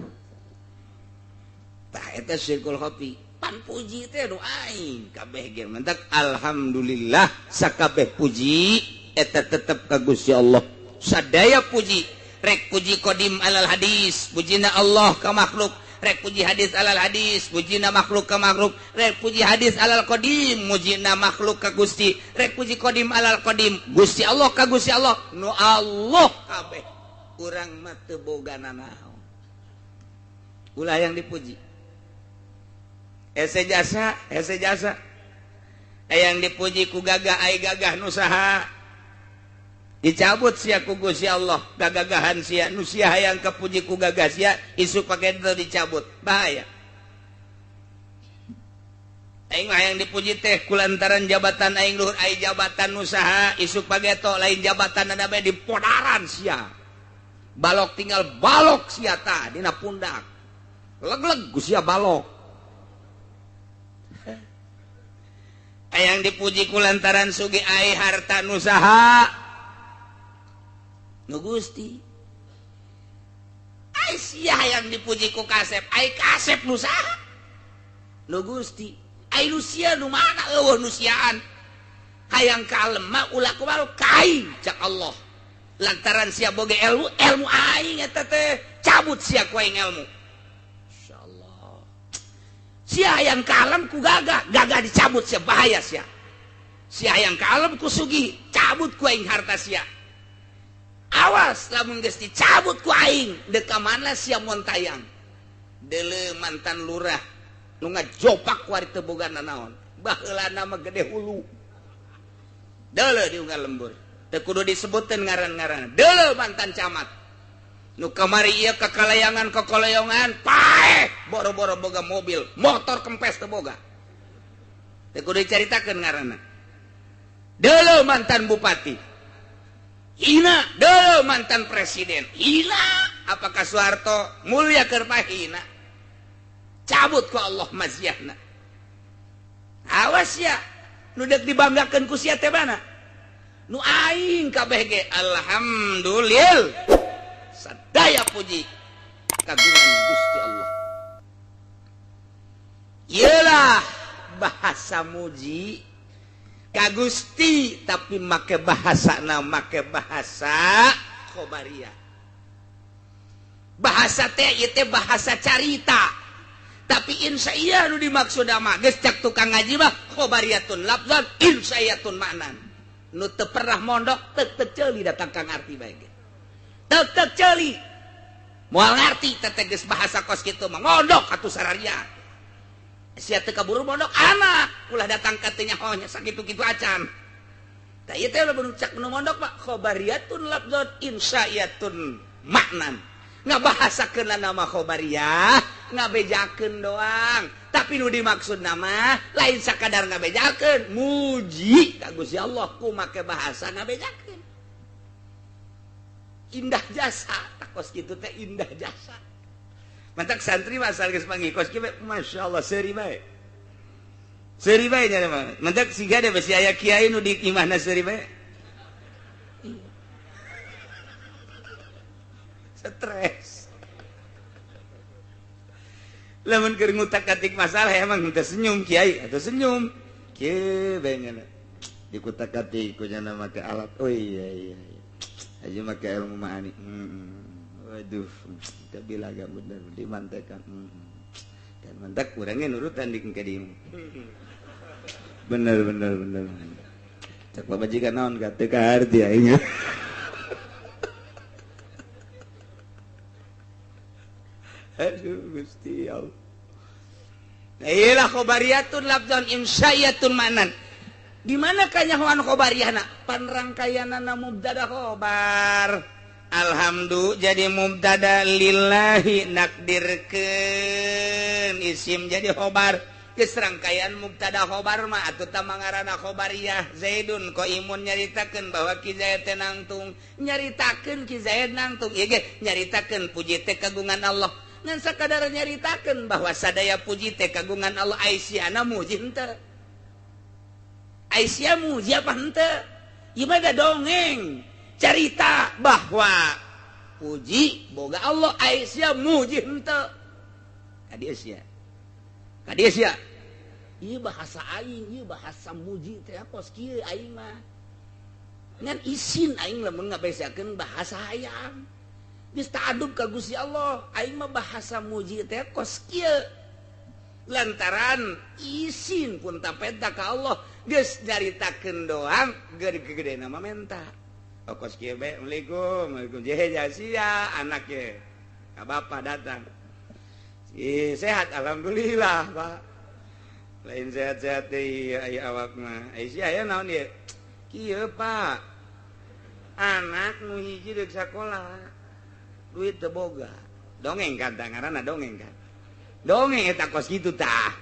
Tah eta syirkul khofi. Pan puji teh nu aing kabeh ge mentak alhamdulillah sakabeh puji eta tetep ka Gusti Allah. Sadaya puji, rek puji qadim alal hadis, pujina Allah ka makhluk, rek puji hadis alal hadis, pujina makhluk ka makhluk, rek puji hadis alal qadim, mujina makhluk ka Gusti, rek puji qadim alal qadim, Gusti Allah ka Gusti Allah, nu Allah kabeh. Urang mah teu boga nanaon. Ulah yang dipuji. Ese jasa, ese jasa. Yang dipuji ku gagah ai gagah nu saha? Dicabut sia ku Gusti Allah, gagagahan sia nu sia hayang kapuji ku gagah sia, isuk pake teu dicabut. Bahaya. Aing mah hayang dipuji teh kulantaran jabatan aing luhur, ai jabatan nu saha, isuk pageto lain jabatan ada bae dipodaran sia. Balok tinggal balok sia tah dina pundak. Leg-leg ku sia balok. Yang dipuji ku lantaran sugi ai harta nu saha? Nu Gusti. Ai sia yang dipuji ku kasep, ai kasep nu saha? Nu Gusti. Ai nu sia nu mana eueuh nu siaan? Hayang ka alem mah ulah kumaha ka aing cak Allah. Lantaran sia boga ilmu, ilmu aing eta teh cabut sia ku aing ilmu. Sia yang kalem ku gagah, gagah dicabut sia bahaya sia. Sia yang kalem ku sugih, cabut ku aing harta sia. Awas lamun geus dicabut ku aing, deuk ka mana sia montayang. Deuleu mantan lurah nu ngajopak ku ari teu boga nanaon. Baheulana mah gede hulu. Deuleu di unggal lembur. Teu kudu disebutkeun ngaran-ngaran. Deuleu mantan camat. Nu kamari ieu kakalayangan kakalayangan paeh boro-boro boga mobil, motor kempes teu boga. Teu kudu dicaritakeun ngaranna. Deuleu mantan bupati hina, deuleu mantan presiden hina. Apakah Soeharto mulia keur hina? Cabut ku Allah maziahna. Awas ya, nu deuk dibanggakeun ku sia teh mana? Nu aing kabeh ge alhamdulillah. Sadaya puji kagungan Gusti Allah. Iyalah bahasa muji ka Gusti tapi make bahasana make bahasa khobariyah. Bahasa teh ieu teh bahasa carita. Tapi insyaallah nu dimaksud mah geus cak tukang ngaji mah khobariyatun lafzan insyaallatun maknan. Nu teu pernah mondok teu teu ceuli datang ka ngarti bae ge. Teu teu ceuli. Moal ngarti teh geus bahasa kos kitu mah mondok atuh sararia. Sia teu kaburu mondok anak ulah datang ka teu nyaho nya sakitu-kitu acan. Tah ieu teh lamun cak nu mondok mah khobariyatun lafzan insyaallatun maknan. Ngabahasakeun nama khobariyah ngabejakeun doang, tapi nu dimaksud nama lain sakadar ngabejakeun, muji ka Gusti Allah ku make bahasa ngabejakeun. Indah jasa, takos kitu teh indah jasa. Mantak santri mah asal geus panggih kos kieu masyaallah seuri bae. Seuri bae nya mah. Mantak siga deh besi aya kiai nu di imahna seuri bae. Stres. Lamun keur ngutak-atik masalah emang teu senyum kiai atau senyum. Kieu bae nya. Dikutak-atik ku nya make alat. Oh iya iya iya. Aja make ilmu ma'ani. Waduh, kabila gak bener dimantekan. Dan mantak kurangnya nurutan di ka dieu. Bener bener bener. Cak pamajikan naon ka teu kaharti aing. Aduh Gusti Allah. Iyalah khobariyatun lafzan insya'iyatun ma'nan. Di mana kanyahoan khobariyahna? Panrangkayanana mubtada khobar. Alhamdu jadi mubtada lillahi nakdirkeun isim jadi khobar. Geus rangkaian mubtada khobar mah atuh tah mangaranna khobariyah. Zaidun qaimun nyaritakeun bahwa Ki Zaid teh nangtung, nyaritakeun Ki Zaid nangtung ieu ge nyaritakeun puji teh kagungan Allah. Ngan sakadar nyaritakeun bahwa sadaya puji teh kagungan Allah, aisyana muji henteu. Aisyah muji apa henteu? Ieu mah dongeng carita bahwa puji boga Allah, Aisyah muji henteu. Ka dieu sia. Ka dieu sia. Ieu bahasa aing, ieu bahasa muji teh kos kieu aing mah. Ngan isin aing lamun ngabesakeun bahasa hayang. Geus ta'adub ka Gusti Allah, aing mah bahasa muji teh kos kieu. Lantaran isin pun tapenta ka Allah, geus nyaritakeun doang gede-gedena mah menta. Kos kieu bae, Assalamualaikum, Waalaikumsalam. Jehe sia anak ye. Ka bapa datang. Ih, sehat alhamdulillah, Pak. Lain sehat-sehat deui aya awak mah. Ai sia aya naon ieu? Kieu, Pak. Anak nu hiji deuk sakola. Duit teu boga. Dongeng kan tah ngaranna dongeng kan. Dongeng eta kos kitu tah.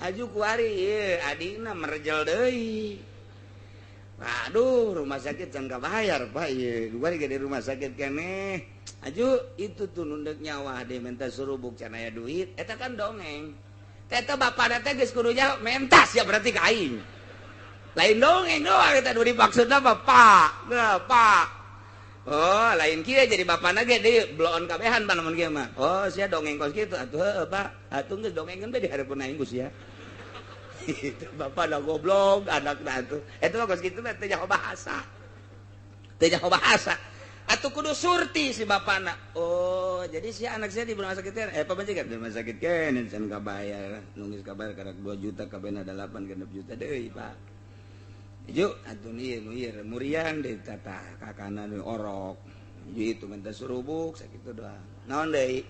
Aju kuari ieu adina merjel deui. Aduh, rumah sakit can kabayar Pak ieu. Kuari ge di rumah sakit keneh. Aju itu tuh nundek nyawa deh minta surubuk can aya duit. Eta kan dongeng. Eta bapana teh geus kudu nyaho mentas ya berarti ka aing. Lain dongeng doang eta nu dimaksudna mah Pak. Nah, Pak. Oh, lain kieu jadi bapana ge deui bloon kabehan pan lamun kieu mah. Oh, sia dongeng kos kitu atuh heueuh Pak. Atuh geus dongengkeun bae di hareupeun aing ku sia. Itu bapak dah goblok anak atuh. Eta mah kos kitu mah teu nyaho bahasa. Teu nyaho bahasa. Atuh kudu surti si bapana. Oh, jadi si anak saya di rumah sakit kan? Pamajikan di rumah sakit kan can kabayar. Nunggu kabayar karek 2 juta kabehna 8 genep juta deui, Pak. Ieu atuh ieu nu ieu muriang deui tata kakana nu orok. Ieu itu minta surubuk sakitu doang. Naon deui?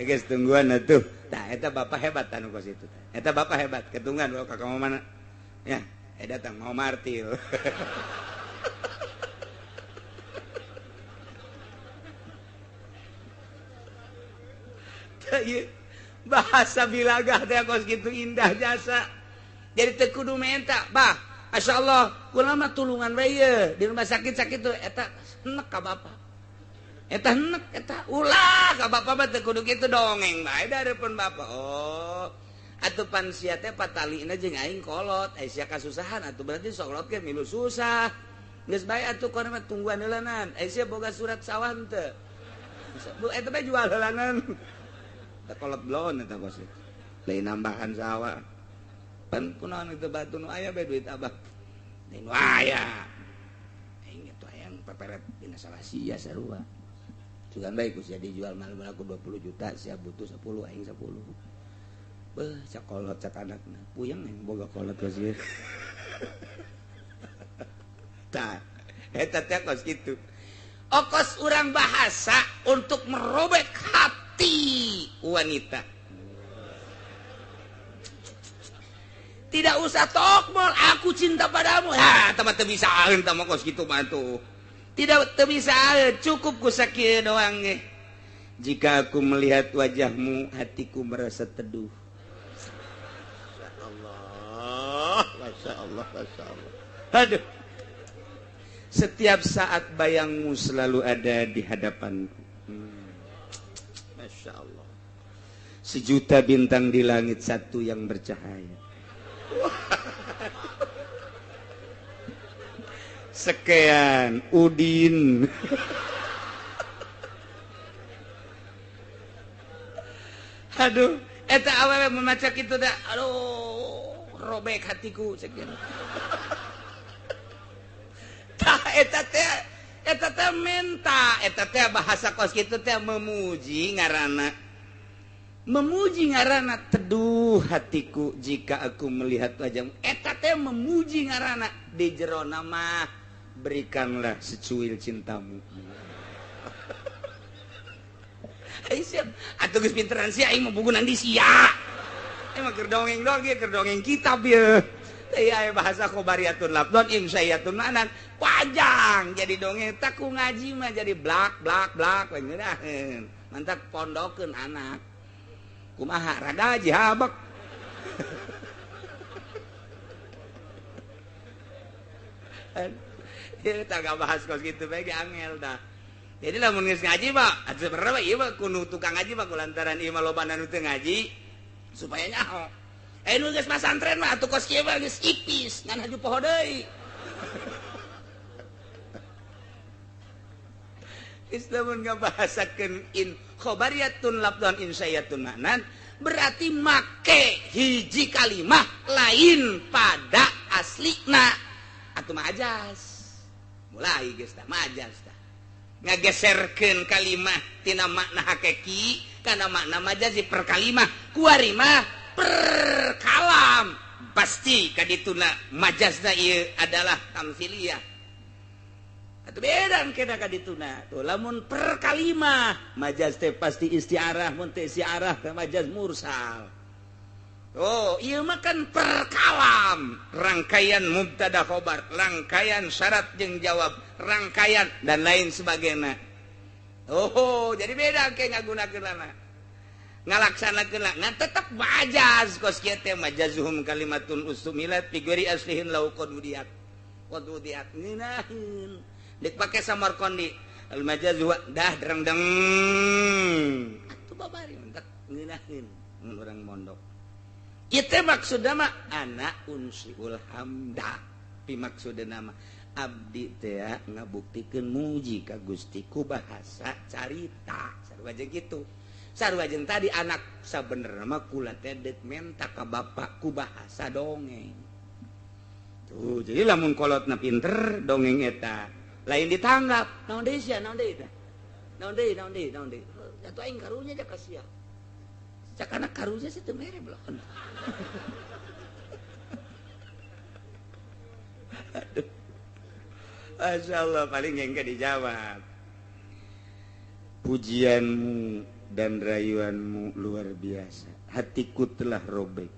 Geus tungguan atuh. Tah eta bapak hebat anu kos itu. Eta bapak hebat, ketunggan bawa ka kamu mana? Ya, datang mau martil. Tah ieu Bahasa bilagah teh kos kitu indah jasa. Jadi teu kudu menta, bah. Masya Allah, kula mah tulungan we ye di rumah sakit sakit tuh eta enek ka bapak. Eta enek eta ulah ka bapak mah teu kudu kitu dongeng bae dareupeun bapak. Oh, atuh pan sia teh patalina jeung aing kolot, ai sia kasusahan atuh berarti sokolot ge milu susah. Geus bae atuh kono mah tungguan heulanan. Ai sia boga surat sawah henteu. Bu eta bae jual heulanan. Teh kolot bloon eta kos. Lain nambahan sawah. Pan kunaon itu batu nu aya bae duit abah. Lain nu aya. Aing atuh hayang peperet dina sawah sia sarua. Sugan bae ku sia dijual mal-mal aku 20 juta, sia butuh 10 aing 10. Beuh, cak kolot cak anakna. Puyeng aing boga kolot kos ieu. Tah, eta teh kos kitu. Okos urang bahasa untuk merobek hati wanita. Tidak usah tokmol, aku cinta padamu. Ha, tah mah teu bisaan tah mah kos kitu mah tuh. Tidak teu bisa, cukup ku sakieu doang ge. Jika aku melihat wajahmu, hatiku merasa teduh. Masya Allah, Masya Allah, Masya Allah. Aduh. Setiap saat bayangmu selalu ada di hadapanku. Masya Allah. Sejuta bintang di langit, satu yang bercahaya. Sekian Udin. Aduh, eta awewe memaca kitu da. Aduh, robek hatiku sekian. Tah eta teh menta, eta teh bahasa kos kitu teh memuji ngaranna. Memuji ngaranna teduh hatiku jika aku melihat wajahmu. Eta teh memuji ngaranna di jero mah berikanlah secuil cintamu. Ai siap, atuh geus pinteran sia aing mah bugunan di sia. Emang keur dongeng doang ieu, keur dongeng kitab ieu. Teh aya bahasa khobariyatun lafdon imsayatun ma'nan. Panjang jadi dongeng tak ku ngaji mah jadi blak blak blak we ngeunaheun. Mantak pondokeun anak. Kumaha rada jihabek. Ieu tah bahas kos kitu bae ge angel tah. Jadi lamun geus ngaji mah atuh sebenarnya ieu mah kudu tukang ngaji mah kulantaran ieu mah loba nu teu ngaji supaya nyaho. Nu geus masantren mah atuh kos kieu mah geus ipis ngan haju poho deui. Islamun ngabahasakeun in khobariyatun lafdhan insyayatun ma'nan berarti make hiji kalimah lain pada aslina atuh majas. Mulai geus tah majas tah. Ngageserkeun kalimah tina makna hakiki kana makna majazi per kalimah kuari mah per kalam pasti kadituna majazna ieu adalah tamsiliyah. Atuh beda kena kadituna tuh lamun per kalimah majaz teh pasti istiarah mun teh istiarah teh majaz mursal. Oh ieu mah kan per kalam rangkaian mubtada khobar, rangkaian syarat jeung jawab, rangkaian dan lain sebagainya. Oh jadi beda ke ngagunakeunana ngalaksanakeun ngan tetep majaz kos kieu teh majazuhum kalimatun ustumilat fi ghairi aslihin law qadudiat qadudiat ngeunaheun dek pake Samarkandi al majaz wa dah dereng-deng atuh babari mentak ngeunaheun mun urang mondok. Itu maksudna mah anak unsiul hamda pi maksudna mah abdi teh ngabuktikeun muji ka Gusti ku bahasa carita sarua jeung kitu. Sarua jeung tadi anak sabenerna mah kula teh deuk menta ka bapak ku bahasa dongeng. Tuh jadi lamun kolotna pinter dongeng eta lain ditanggap naon deui sia naon deui teh naon deui naon deui naon deui atuh aing karunya ja ka sia. Cak anak karunya sih teu mere belon. Aduh. Masya Allah paling yang gak dijawab. Pujianmu dan rayuanmu luar biasa. Hatiku telah robek.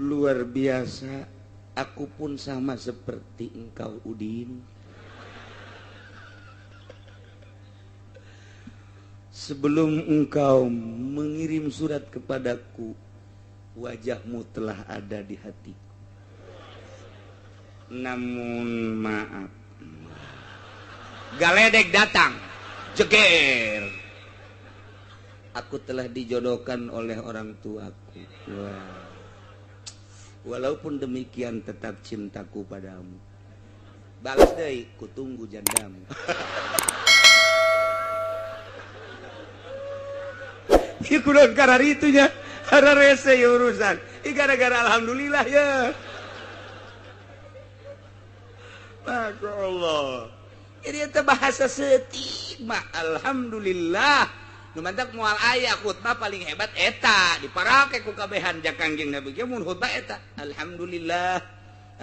Luar biasa. Aku pun sama seperti engkau Udin. Sebelum engkau mengirim surat kepadaku, wajahmu telah ada di hatiku. Namun maaf. Galedek datang, jeger. Aku telah dijodohkan oleh orang tuaku. Wah. Walaupun demikian tetap cintaku padamu. Balas deui, kutunggu jandamu. Ieu kunaon kararitu nya, hararese ieu urusan. Ih gara-gara alhamdulillah ya. Masya Allah. Jadi eta bahasa setik mah alhamdulillah. Nu mantak moal aya khutbah paling hebat eta diparake ku kabehan ja Kangjeng Nabi ge mun khutbah eta alhamdulillah.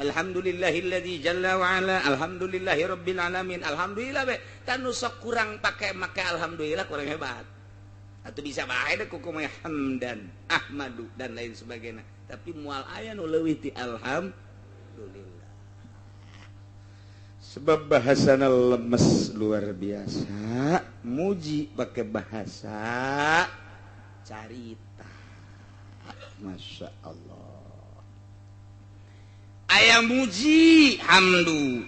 Alhamdulillahilladzi jalla wa ala, alhamdulillahi rabbil alamin. Alhamdulillah be. Tanu sok kurang pake make alhamdulillah kurang hebat. Atau bisa bae deh kuku hamdan, ahmadu dan lain sebagainya. Tapi moal aya nu leuwih ti alhamdulillah. Sebab bahasana lemes luar biasa, muji pakai bahasa carita. Masya Allah. Aya muji hamdu.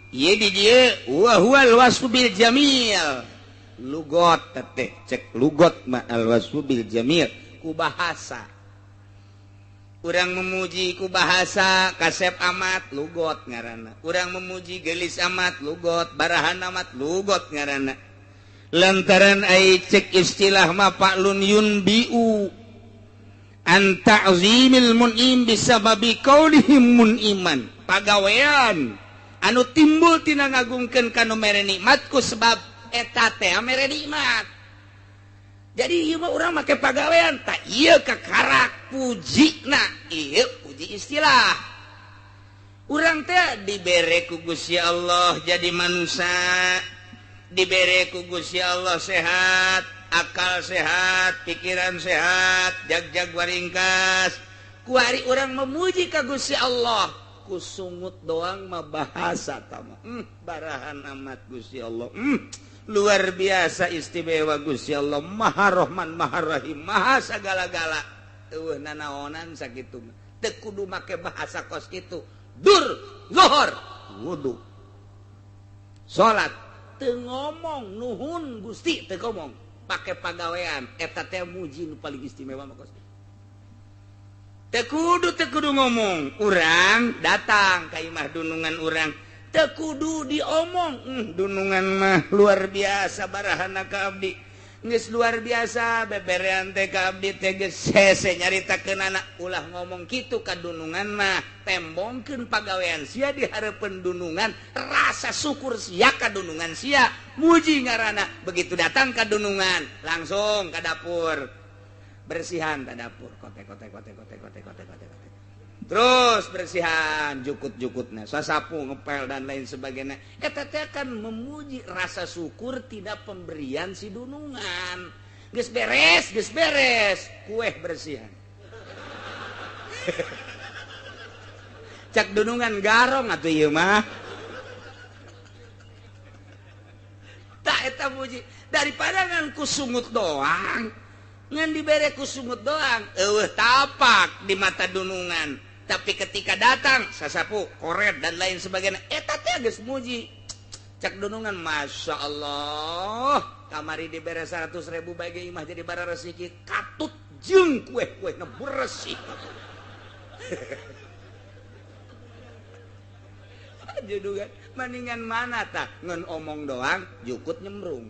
Ieu di dieu wa huwal wasfu bil jamil. Lugot teteh cek lugot ma al wasfu bil jamil ku bahasa. Urang memuji ku bahasa kasep amat lugot ngaranna. Urang memuji gelis amat lugot, barahan amat lugot ngaranna. Lantaran ai cek istilah ma fa'lun yunbiu an ta'zimil mun'im bisababi qaulihim mun'iman. Pagawean anu timbul tina ngagungkeun ka nu mere nikmat ku sebab eta teh mere nikmat. Jadi ieu mah urang make pagawean tak ieu kakarak pujina, ieu puji istilah. Urang teh dibere ku Gusti Allah jadi manusia, dibere ku Gusti Allah sehat, akal sehat, pikiran sehat, jag-jag waringkas. Kuari urang memuji ka Gusti Allah, ku sungut doang mah bahasa tama. Barahan amat Gusti Allah. Luar biasa istimewa Gusti Allah, Maha Rahman, Maha Rahim, Maha sagala-gala. Eueuh nanaonan sakitu mah. Teu kudu make bahasa kos kitu. Dur, zuhur, wudu. Salat teu ngomong nuhun Gusti teu ngomong, pake pagawean eta teh muji nu paling istimewa mah kos kitu. Teu kudu ngomong, urang datang ka imah dunungan urang. Teu kudu diomong, dunungan mah luar biasa barahana ka abdi. Geus luar biasa beberean teh ka abdi teh geus hese nyaritakeun anak ulah ngomong kitu ka dunungan mah, tembongkeun pagawean sia di hareupeun dunungan, rasa syukur sia ka dunungan sia, muji ngaranna. Begitu datang ka dunungan, langsung ka dapur. Bersihan ka dapur, kotek kotek kotek kotek kotek kotek kotek. Terus bersihan jukut-jukutnya, sasapu, ngepel dan lain sebagainya. Eta teh kan memuji rasa syukur tidak pemberian si dunungan. Geus beres, kue bersihan. Cak dunungan garong atuh ieu mah. Tak eta muji daripada ngan ku sungut doang. Ngan dibere ku sungut doang, eueuh tapak di mata dunungan. Tapi ketika datang sasapu, koret dan lain sebagainya, eta teh geus muji. Cak dunungan, masya Allah, kamari dibere 100.000 bagi imah jadi bara resiki, katut jeung kue-kue na bersih. Judungan, mendingan mana tah ngan omong doang, jukut nyemrung.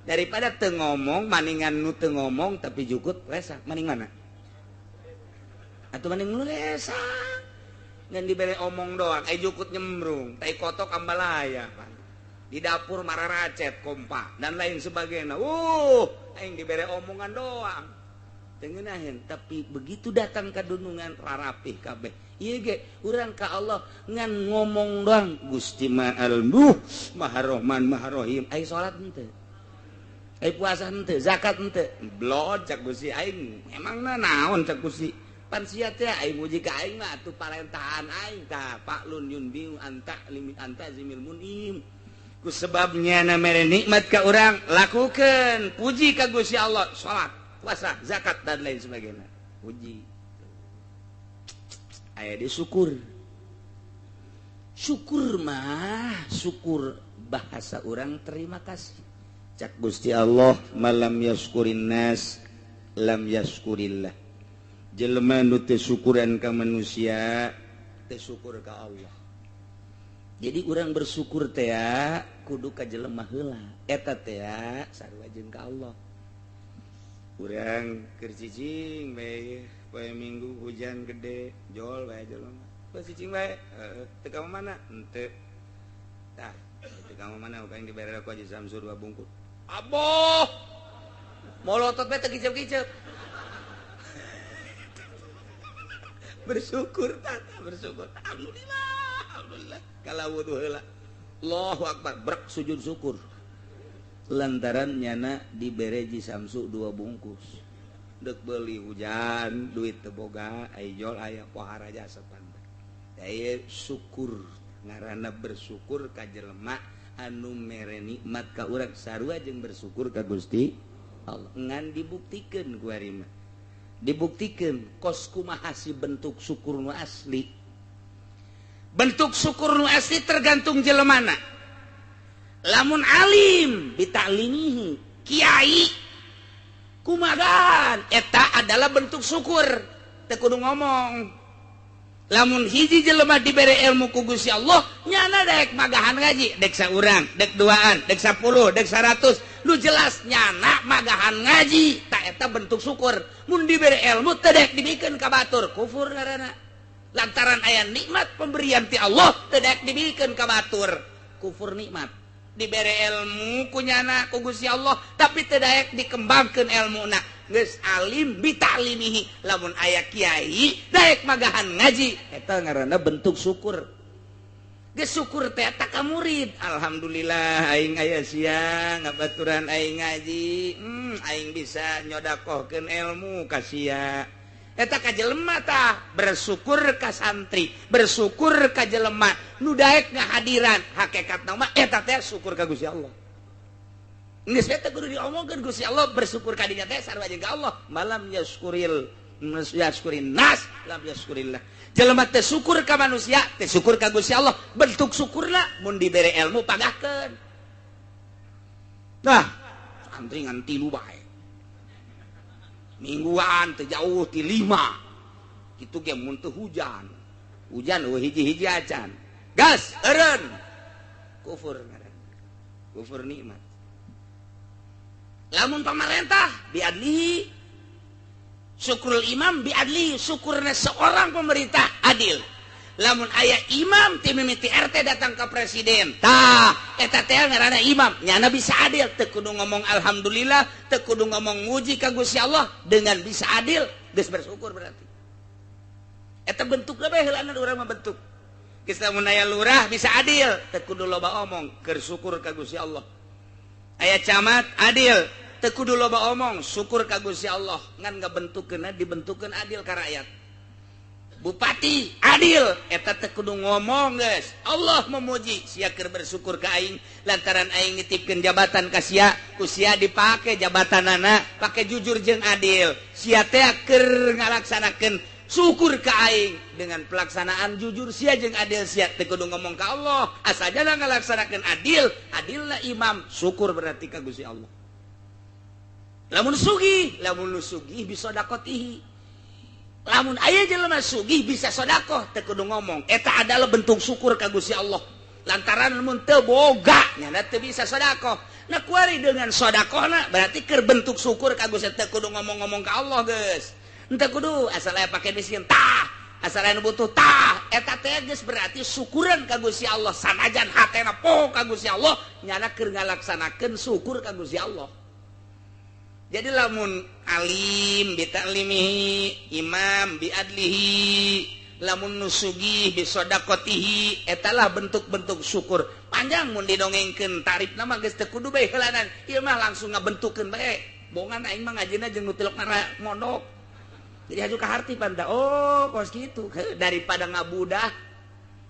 Daripada teu ngomong, maningan nu teu ngomong tapi jukut resah, maning mana? Atuh maning nu resah. Ngan dibere omong doang, jukut nyemrung, tai kotok ambalaya pan. Di dapur mararacet kompa dan lain sebagainya. Aing dibere omongan doang. Teu ngeunaheun, tapi begitu datang ka dunungan rarapih kabeh. Ieu ge urang ka Allah ngan ngomong doang, Gusti Maha Maha Rahman Maha Rahim. Ai salat henteu? Ai puasa henteu, zakat henteu. Blod cak Gusti aing, emangna naon cak Gusti? Pan sia teh aing muji ka aing mah atuh parentahan aing tah paklun yunbiu anta limit anta zimil munim. Ku sebabnya na mere nikmat ka urang, lakukan, puji ka Gusti Allah, salat, puasa, zakat dan lain sebagainya. Puji. Aya di syukur. Syukur mah, syukur bahasa urang terima kasih. Cak Gusti Allah, malam yaskurin nas lam yaskurillah. Jelema nu teu syukuran ka manusia, teu syukur ka Allah. Jadi urang bersyukur teh kudu ka jelema heula. Eta teh sarua jeung ka Allah. Urang keur cicing bae poe Minggu hujan gede, jol bae jelema. Poe cicing bae, heeh, teu ka mana? Henteu. Tah, teu ka mana urang dibere ku Haji Samsur 2 bungkus. Aboh. Molotot bae teu kicep-kicep. Bersyukur tata, bersyukur. Alhamdulillah, alhamdulillah. Kalau wudu heula. Allahu akbar, brek sujud syukur. Lantaran nyana dibere Ji Samsu 2 bungkus. Dek beli hujan, duit teu boga, ai jol aya pohara jasa pantai. Daya syukur, ngaranna bersyukur ka jelema anu mere nikmat ka urang sarua jeung bersyukur ka Gusti Allah. Ngan dibuktikeun ku ari mah. Dibuktikeun kos kumaha si bentuk syukur nu asli. Bentuk syukur nu asli tergantung jelemana. Lamun alim bitaklimihi, kiai kumagan eta adalah bentuk syukur, teu kudu ngomong. Lamun hiji jelema dibere ilmu ku Gusti Allah, nyana dek magahan ngaji, dek saurang, dek duaan, dek 10, dek 100, lu jelas nyana magahan ngaji, tak eta bentuk syukur. Mun dibere ilmu teu dek dibikeun ka batur, kufur ngaranna. Lantaran aya nikmat pemberian ti Allah teu dek dibikeun ka batur, kufur nikmat. Dibere ilmu ku nyana ku Gusti Allah, tapi teu daek dikembangkeun ilmuna. Geus alim bitaklimihi, lamun aya kiai daek magahan ngaji, eta ngaranna bentuk syukur. Geus syukur teh eta ka murid, alhamdulillah aing aya sia ngabaturan aing ngaji, aing bisa nyodakohkeun ilmu ka sia. Eta ka jelema tah bersyukur ka santri, bersyukur ka jelema nu daek ngahadiran, hakikatna mah eta teh syukur ka Gusti Allah. Geus eta kudu diomongkeun Gusti Allah, bersyukur ka dinya teh sarua jeung ka Allah. Malam yaskuril yaskurin nas lam yaskurillah. Jelema teh syukur ka manusia, teh syukur ka Gusti Allah. Bentuk syukurna mun dibere ilmu pagahkeun. Nah, santri ngan 3 bae. Mingguan teu jauh ti 5. Kitu ge mun teu hujan. Hujan eueuh hiji-hiji acan. Gas eureun. Kufur ngaranna. Kufur nikmat. Lamun pamarentah biadlihi, syukrul imam biadlihi, syukurna seorang pemerintah adil. Lamun aya imam ti mimiti RT datang ke presiden, tah eta teh ngaranna imam, nyana bisa adil, teu kudu ngomong alhamdulillah, teu kudu ngomong muji ka Gusti Allah, dengan bisa adil geus bersyukur berarti. Eta bentukna bae heulana urang mah bentuk. Geus lamun aya lurah bisa adil, teu kudu loba omong, keur syukur ka Gusti Allah. Aya camat adil, teu kudu loba omong, syukur ka Gusti Allah, ngan ngabentukeunna dibentukeun adil ka rakyat. Bupati adil, eta teu kudu ngomong geus. Allah memuji sia keur bersyukur ka aing lantaran aing nitipkeun jabatan ka sia, ku sia dipake jabatanana, pake jujur jeung adil. Sia teh keur ngalaksanakeun syukur ka aing dengan pelaksanaan jujur sia jeung adil sia teu kudu ngomong ka Allah, asajana ngalaksanakeun adil, adilna imam, syukur berarti ka Gusti Allah. Lamun sugih, lamun nu sugih bisa dakotihi. Lamun aya jelema sugih bisa sedekah teu kudu ngomong, eta adalah bentuk syukur ka Gusti Allah. Lantaran mun teu boga nyana teu bisa sedekah. Nah kuari dengan sedekahna berarti keur bentuk syukur ka Gusti, teu kudu ngomong-ngomong ka Allah geus. Henteu kudu asal aya pake miskin tah, asal aya nu butuh tah, eta teh geus berarti syukuran ka Gusti Allah. Sanajan hatena poho ka Gusti Allah, nyana keur ngalaksanakeun syukur ka Gusti Allah. Jadi lamun alim bitaklimihi, imam biadlihi, lamun nusugih bisodaqotihi, etalah bentuk-bentuk syukur. Panjang mun didongengkeun tarifna mah geus teu kudu bae heulanan. Ieu mah langsung ngabentukeun bae. Bongan aing mah ngajina jeung nu tilok mondok. Jadi haju ka harti panta. Oh, kos kitu. Daripada ngabudah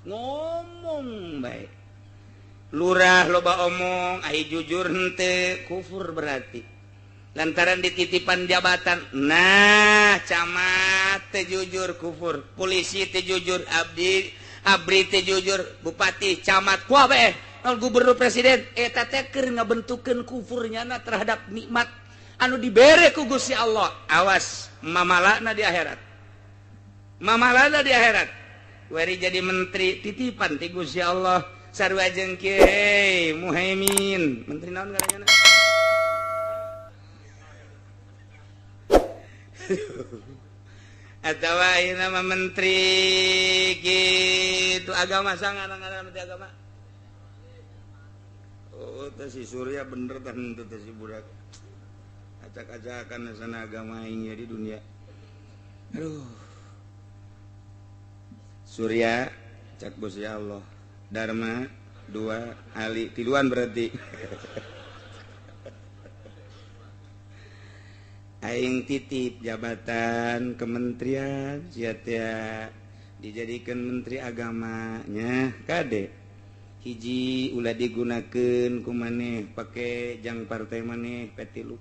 ngomong bae. Lurah loba omong ai jujur henteu kufur berarti. Lantaran dititipan jabatan. Nah, camat teu jujur kufur, polisi teu jujur, abdi abri teu jujur, bupati, camat, kuabeh, gubernur, presiden eta teh keur ngabentukeun kufurnya na terhadap nikmat anu dibere ku Gusti Allah. Awas mamalana di akhirat. Mamalana di akhirat. Wari jadi menteri titipan ti Gusti Allah. Sarua jeung kieu Muhaimin, menteri naon ngaranna? Atawa ayeuna mah menteri kitu agama sangan ngaranna menteri agama. Oh, teh si Surya bener tah henteu teh si budak. Acak-acakan sana agama aing di dunia. Aduh. Surya cak Gusti Allah. Dharma 2 Ali tiluan berarti. Aing titip jabatan kementerian sia teh dijadikan menteri agamanya kade hiji ulah digunakeun ku maneh pake jang partai maneh P3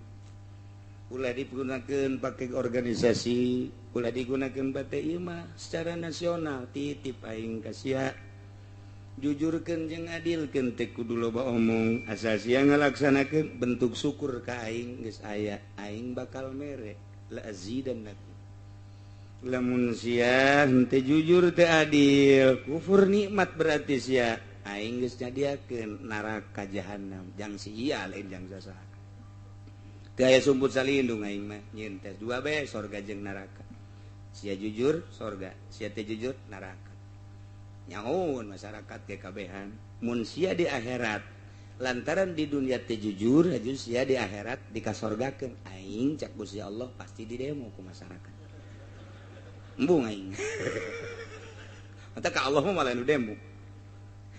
ulah digunakeun pake organisasi ulah digunakeun pake ieu mah secara nasional titip aing ka sia. Jujurkeun jeung adilkeun teh kudu loba omong asal sia ngalaksanakeun bentuk syukur ka aing geus aya aing bakal mere la azidannakum. Lamun sia henteu jujur teu adil kufur nikmat berarti sia aing geus nyadiakeun neraka jahanam jang sia lain jang sasaha. Teu aya sumput salindung aing mah nyieun tes 2 bae sorga jeung neraka. Sia jujur sorga, sia teu jujur neraka. Nyaun masyarakat kekabehan mun sia di akhirat lantaran di dunia teu jujur aju sia di akhirat dikasorgakeun aing cak Gusti Allah pasti di demo ku masyarakat embung aing. Mata ka Allah mah malah nu demo.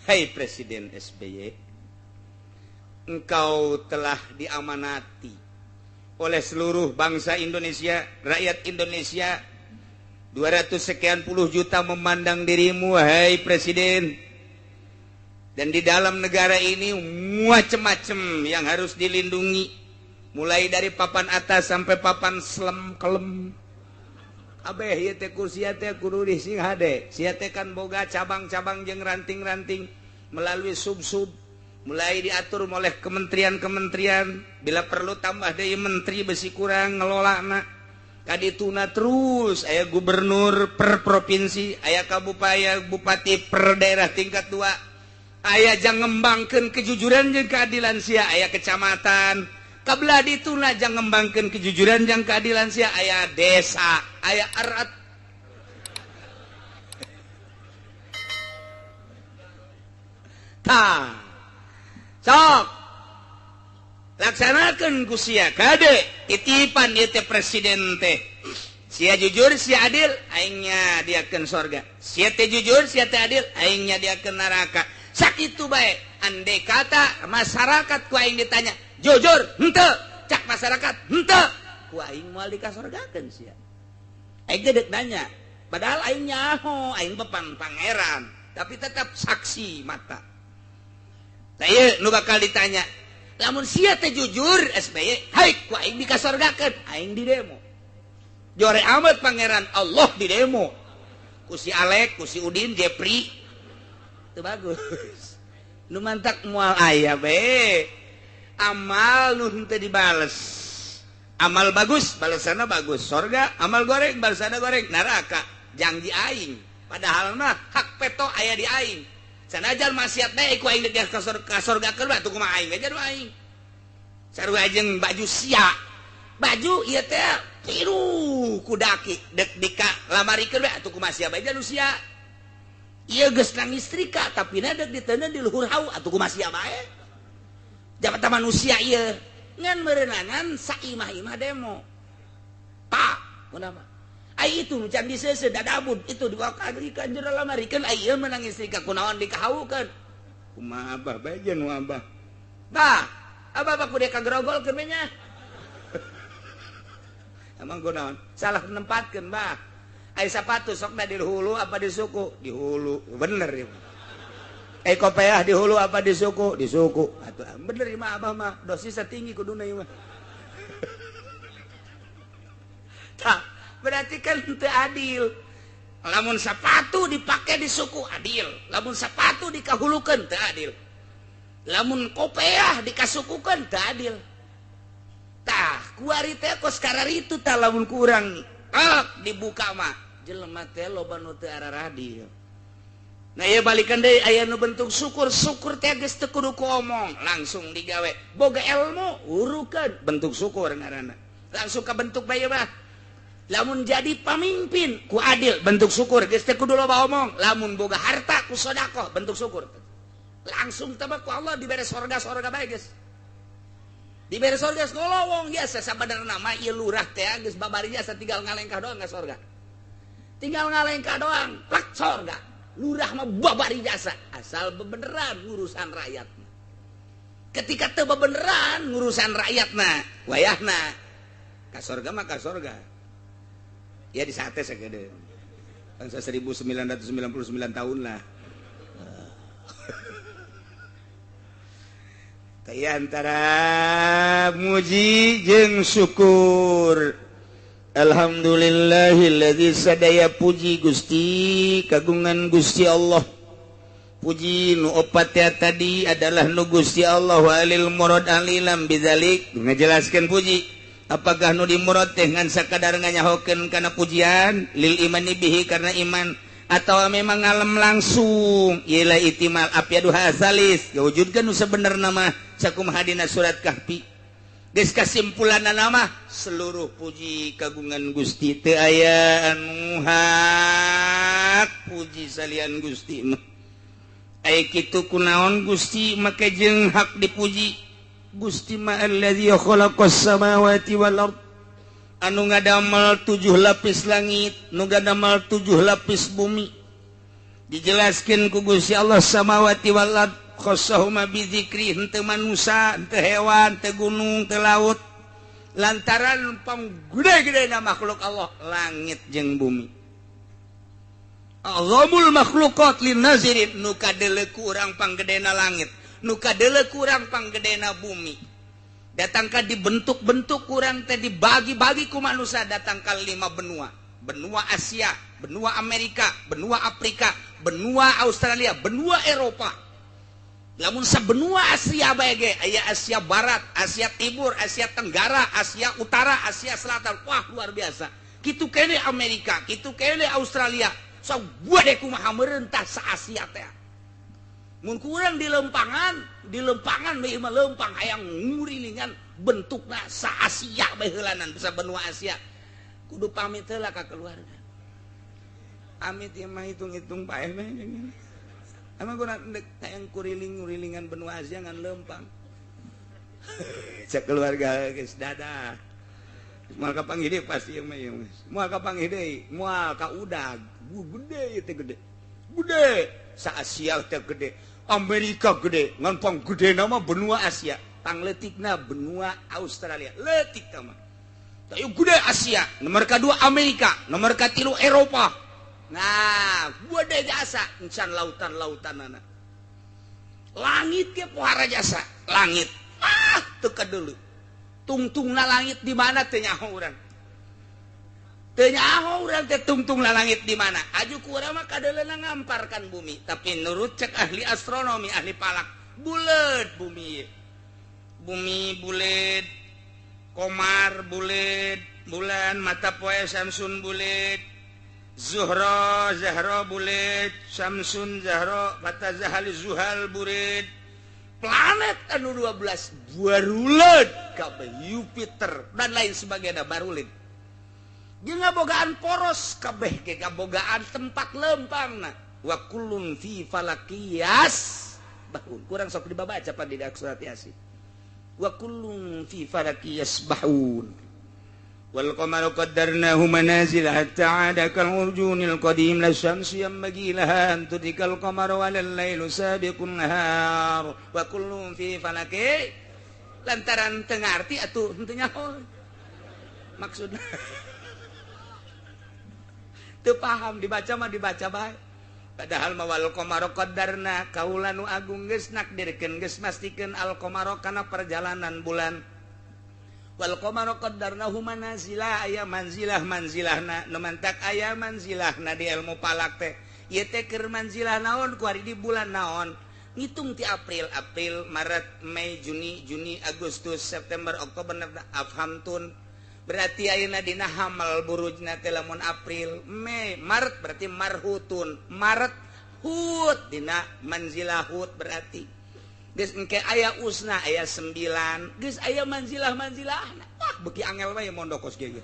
Hai Presiden SBY, engkau telah diamanati oleh seluruh bangsa Indonesia, rakyat Indonesia 200 sekian puluh juta memandang dirimu, wahai presiden. Dan di dalam negara ini macem-macem yang harus dilindungi, mulai dari papan atas sampai papan selem kelem. Abeh ieu teh kursi teh kudu sing hade. Sia teh kan boga cabang-cabang jeung ranting-ranting melalui sub-sub, mulai diatur oleh kementerian-kementerian. Bila perlu tambah deui menteri besi kurang ngelolana. Kadituna terus aya gubernur per provinsi, aya kabupaya bupati per daerah tingkat 2, aya jang ngembangkeun kejujuran jeung keadilan sia, aya kecamatan. Kabelah dituna jang ngembangkeun kejujuran jeung keadilan sia, aya desa, aya erat. Tah. Sok laksanakeun ku sia kade titipan ieu teh presiden teh. Sia jujur sia adil aing nyadiakeun sorga. Sia teh jujur sia teh adil aing nyadiakeun neraka. Sakitu bae andai kata masyarakat ku aing ditanya jujur henteu cak masyarakat henteu ku aing moal dikasorgakeun sia. Aing teh deuk nanya padahal aing nyaho aing bepang pangeran tapi tetap saksi mata. Tah ieu nu bakal ditanya lamun sia teh jujur SBY hai ku aing dikasorgakeun aing di demo. Jore amat pangeran Allah di demo ku si Alek ku si Udin Jepri teu bagus. Nu mantak moal aya bae amal nu henteu dibales. Amal bagus balesanna bagus sorga, amal goreng balesanna goreng neraka jangji aing. Padahal mah hak peto aya di aing. Sanajan maksiat bae ku aing deuk ka sorgakeun batu kumaha aing aja nu aing. Sarua jeung baju sia. Baju ieu teh tiru ku daki deuk dika lamarikeun bae atuh kumaha sia bae nu sia. Ieu geus nang istrika tapi na deuk diteundeun di luhur hau atuh kumaha sia bae. Jabatan manusia ieu ngan meureunangan saimah-imah demo. Pak, kunaon? Ai itu can diseuseuh dadabud itu diwakilikeun jero lamarikeun ai ieu menang istrika kunaon dikahaukeun. Kumaha abah bae jeung nu abah. Bah, abah mah kudu kagrogolkeun we nya. Emang kunaon? Salah nempatkeun bah. Ai sapatu sokna di hulu apa di suku? Di hulu. Bener ieu. Kopeah di hulu apa di suku? Di suku. Atuh bener mah abah mah dosisnya tinggi kuduna ieu mah. Tah, berarti kan teu adil. Lamun sepatu dipake di suku adil, lamun sepatu dikahulukeun teu adil. Lamun kopeah dikasukukeun teu adil. Tah, kuari teh kos kararitu tah lamun kurang dibuka mah jelema teh loba nu teu araradil. Nah ieu balikan deui aya nu bentuk syukur, syukur teh geus teu kudu ku omong, langsung digawe. Boga ilmu urukeun bentuk syukur ngaranna. Langsung kabentuk bae mah. Lamun jadi pamimpin ku adil bentuk syukur, geus teu kudu loba omong. Lamun boga harta ku sedekah bentuk syukur. Langsung teh ku Allah dibere sorga-sorga bae geus. Dibere sorga geus ngolowong biasa sabenerna mah ieu lurah teh geus babari jasa tinggal ngalengkah doang ka sorga. Tinggal ngalengkah doang, plak sorga. Lurah mah babari jasa asal bebeneran urusan rakyat. Ketika teu bebeneran urusan rakyatna, wayahna ka sorga mah ka sorga. Ya di sate sagede. Bangsa 1999 tahun lah. Kaya antara muji jeung syukur. Alhamdulillahilladzi sadaya puji Gusti kagungan Gusti Allah. Puji nu opat ya tadi adalah nu Gusti Allah walil murad alilam bidzalik ngajelaskeun puji. Apakah nu dimurad teh ngan sakadar nganyahokeun kana pujian lil imani bihi karena iman atau memang ngalem langsung ialah itimal apyadu hasalis wujudkeun nu sabenerna mah sakumaha dina surat Kahfi. Geus kasimpulanna mah seluruh puji kagungan Gusti teu aya anu hak puji salian Gusti mah. Aya kitu kunaon Gusti make jeung hak dipuji. Gusti ma allazi khalaqas samawati wal ard anu ngadamel 7 lapis langit, nu ngadamel 7 lapis bumi. Dijelaskeun ku Gusti Allah samawati wal ard khassahuma bizikri henteu manusa, henteu hewan, henteu gunung, henteu laut. Lantaran panggede-gedena makhluk Allah langit jeung bumi. Azamul makhluqat lin nazirin nu kadeuleu ku urang panggedena langit, nu kadeuleu ku urang panggedena bumi. Datangka dibentuk-bentuk kurang teh dibagi-bagi ku manusia datang ka 5 benua. Benua Asia, benua Amerika, benua Afrika, benua Australia, benua Eropa. Lamun sabenua Asia bae ge aya Asia Barat, Asia Timur, Asia Tenggara, Asia Utara, Asia Selatan. Wah, luar biasa. Kitu kene Amerika, kitu kene Australia. Sok gede kumaha meureun tah sa Asia teh. Mun kurang di lempangan bae mah lempang hayang ngurilingan bentukna sa Asia bae heulanan bisa benua Asia. Kudu pamit heula ka keluarga. Amit ieu mah hitung-hitung paeh mah. Emang gua hayang kuriling-ngurilingan benua Asia ngan lempang. Cek keluarga geus dadah. Moal ka panggih pasti ieu mah ieu. Moal ka panggih deui, moal ka udag. Gede ieu teh gede. Gede sa Asia teh gede. Amerika gede, ngan panggedena mah benua Asia, pangleutikna benua Australia. Leutik tah mah. Tah gede Asia, nomor kadua Amerika, nomor katilu Eropa. Nah, gede jasa encan lautan-lautanana. Langit ge pohara jasa, langit. Ah, teu kadeuleu. Tungtungna langit di mana teu nyaho urang. Teu nyaho urang teh tungtungna langit di mana. Aju ku urang mah kadeuleuna ngamparkan bumi, tapi nurut cek ahli astronomi, ahli falak, buleut bumi. Bumi buleut, komar buleut, bulan mata poe Samsun buleut. Zuhra, Zahra buleut, Samsun Zahra, Fata Zahali Zuhal buleut. Planet anu 12 baruleut kabeh Jupiter dan lain sebagainya baruleut. Jeung ngabogaan poros kabeh ge ngabogaan tempat lempangna. Wa kullun fi falakiyas bahun. Kurang sok dibaca pan di surat Yasin. Wa kullun fi falakiyas bahun. Wal qamaru qaddarnahu manazila hatta 'ada kal urjunil qadim la syamsu yanbaghi laha an tudrikal qamara wal lailu sabiqun nahar wa kullun fi falaki. Lantaran teu ngarti atuh henteu nyaho maksudna. Teu paham dibaca mah dibaca bae. Padahal mawal qamara qaddarna kaula nu agung geus nakdirkeun geus mastikeun al qamara kana perjalanan bulan. Wal qamara qaddarnahu manazila aya manzilah manzilahna nu mantak aya manzilahna di ilmu falak teh. Ieu teh keur manzilah naon kuari di bulan naon? Ngitung ti April, April, Maret, Mei, Juni, Juni, Agustus, September, Oktober, November, afhamtun. Berarti ayeuna dina hamal burujna teh lamun April, Mei, Maret berarti marhutun. Maret hut dina manzilah hut berarti. Geus engke aya usna aya 9, geus aya manzilah-manzilahna. Wah, beuki angel wae mondok kos kieu.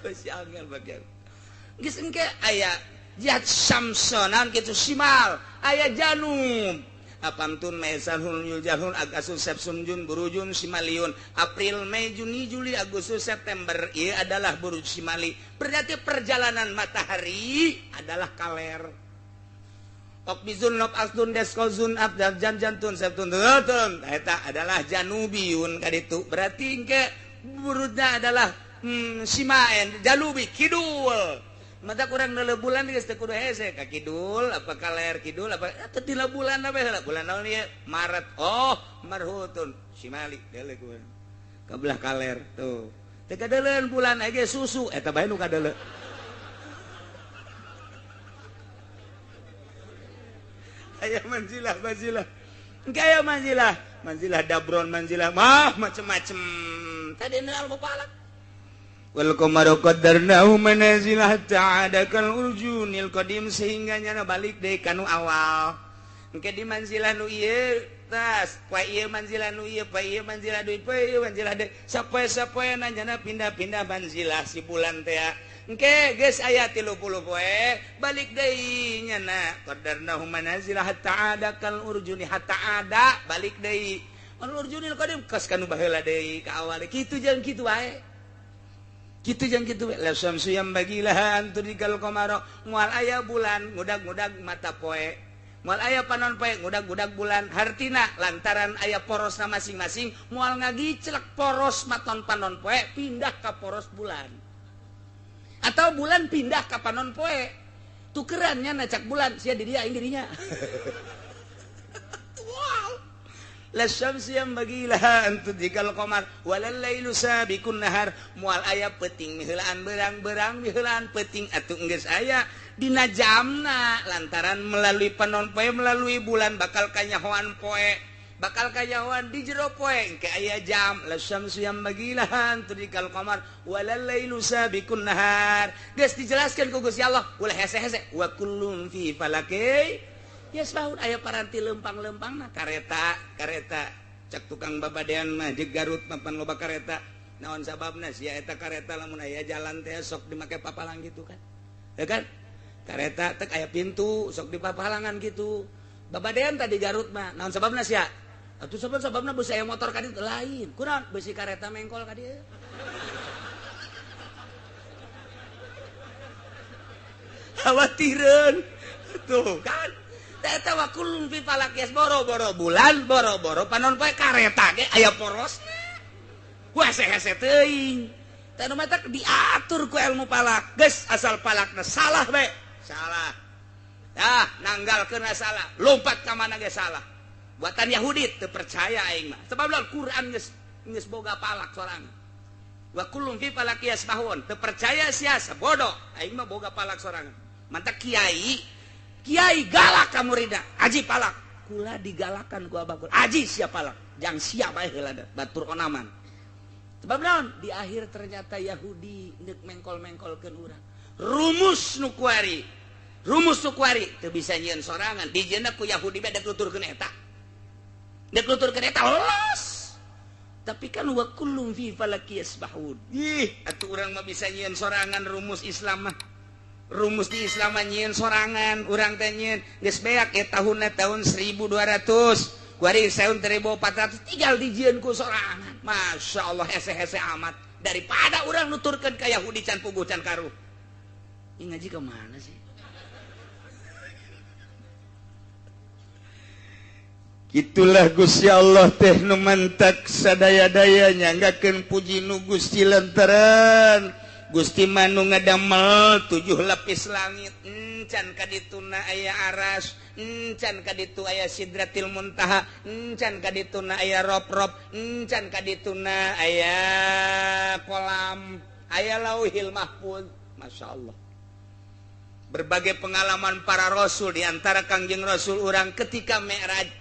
Beuki angel bagian. Geus engke aya jihad samsonan gitu simal aya janub apamtun mesanhun yuljahun agasus sepsun jun burujun simaliun. April, Mei, Juni, Juli, Agustus, September ieu adalah buruj simali. Berarti perjalanan matahari adalah kaler. Okbizun nob asdun deskozun abdal jan jantun septun tun eta adalah janubiyun kaditu. Berarti engke burujna adalah simaen janubi kidul. Mata kurang nele bulan geus teu kudu hese ka kidul apa kaler kidul apa teu dina bulan apa heula bulan naon ieu Maret oh marhutun simali deuleu ku ka belah kaler tuh teu kadeuleun bulan ge susu eta bae nu kadeuleu aya manzilah manzilah engke aya manzilah manzilah dabron manzilah mah macem-macem tadi nu al-falak. Wal qamaru qaddarnahu manazila hatta ada kal urjunil qadim sehingga nyana balik deui kanu awal. Engke di manzilah nu ieu tas, poe ieu manzilah nu ieu, poe ieu manzilah deui, poe ieu manzilah deui. Sapoe-sapoena nyana pindah-pindah manzilah si bulan teh. Engke geus aya 30 poe, balik deui nyana qaddarnahu manazila hatta ada kal urjuni hatta ada balik deui. Al urjunil qadim kos kanu baheula deui ka awal. Kitu jeung kitu wae. Kitu jeung kitu la syamsu yang bagilaha antudikal qamara moal aya bulan ngudag-ngudag mata poe moal aya panon poe ngudag-ngudag bulan hartina lantaran aya porosna masing-masing moal ngagicelek poros maton panon poe pindah ka poros bulan atau bulan pindah ka panon poe tukerannya nacak bulan sia di dia aing dirinya. La syamsu yang bagilaha antudikal qamar walal lailu sabiqun nahar moal aya peuting miheulaan berang-berang miheulaan peuting atuh geus aya dina jamna lantaran melalui panon poe melalui bulan bakal kanyahoan poe bakal kanyahoan di jero poe engke aya jam la syamsu yang bagilaha antudikal qamar walal lailu sabiqun nahar geus dijelaskeun ku Gusti Allah ulah hese-hese wa kullun fi falaki yasbahun aya paranti lempang-lempang nah kareta kareta cak tukang babadean mah jeung Garut mapan loba kareta naon sababna sia eta kareta lamun aya jalan teh sok dimake papalang gitu kan ya kan kareta teh aya pintu sok dipapalangan gitu babadean tadi Garut mah naon sababna sia atuh sabab-sababna beusi aya motor ka ditu lain kunaon beusi kareta mengkol ka dieu khawatireun tuh kan eta wa kullun fi falak yas boro-boro bulan boro-boro panon poe kareta ge aya porosna wah hese-hese teuing teh nu matak diatur ku ilmu falak geus asal falakna salah bae salah dah nanggalkeun salah lompat ka mana ge salah buatan Yahudi teu percaya aing mah sebab Al-Qur'an geus geus boga falak sorangan wa kullun fi falak yasbahun teu percaya sia bodoh aing mah boga falak sorangan mantak kiai kiai galak ka muridna aji palak kula digalakan ku abah kula aji sia palak jang sia bae heula batur onaman sebab naon di akhir ternyata Yahudi neuk mengkol-mengkolkeun urang rumus nu kuari teu bisa nyieun sorangan dijieunna ku Yahudi bae dek nuturkeun eta dek nuturkeun eta los tapi kan wa kullum fi falaki yasbahun ih atuh urang mah bisa nyieun sorangan rumus Islam mah rumus di Islam nyieun sorangan urang teh nyieun geus beak e tahunna tahun 1200 kuari tahun 1400 tinggal dijieun ku sorangan Masya Allah hese-hese amat daripada urang nuturkeun ka Yahudi can puguh can karuh. Ini ngaji ke mana sih? Itulah Gusti Allah teh nu mantak sadaya-daya nyanggakeun puji nu Gusti lantaran Gusti manu ngadamel 7 lapis langit encan ka dituna aya aras, encan ka ditu aya sidratil muntaha, encan ka dituna aya rob-rob, encan ka dituna aya kolam, aya lauhil mahfuz. Masya Allah. Berbagai pengalaman para rasul diantara Kangjeng Rasul urang ketika Mi'raj.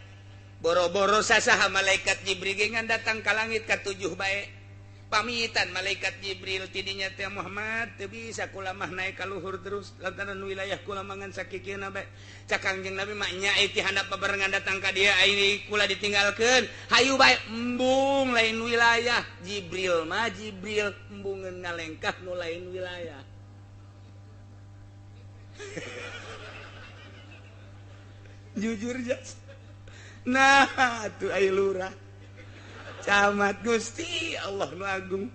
Boro-boro sasaha malaikat Jibril ngan datang ka langit ka 7 bae. Pamitan malaikat Jibril tidinya teh Muhammad teu bisa kula mah naik ka luhur terus lantaran wilayah kula mangan sakikieuna bae. Cak Kangjeng Nabi mah nya ti handap babarengan datang ka dia ini kula ditinggalkeun. Hayu bae embung lain wilayah. Jibril mah Jibril embungeun ngalengkah nu lain wilayah. Jujur jas. Nah, tuh aya lurah. Camat Gusti Allah nu agung,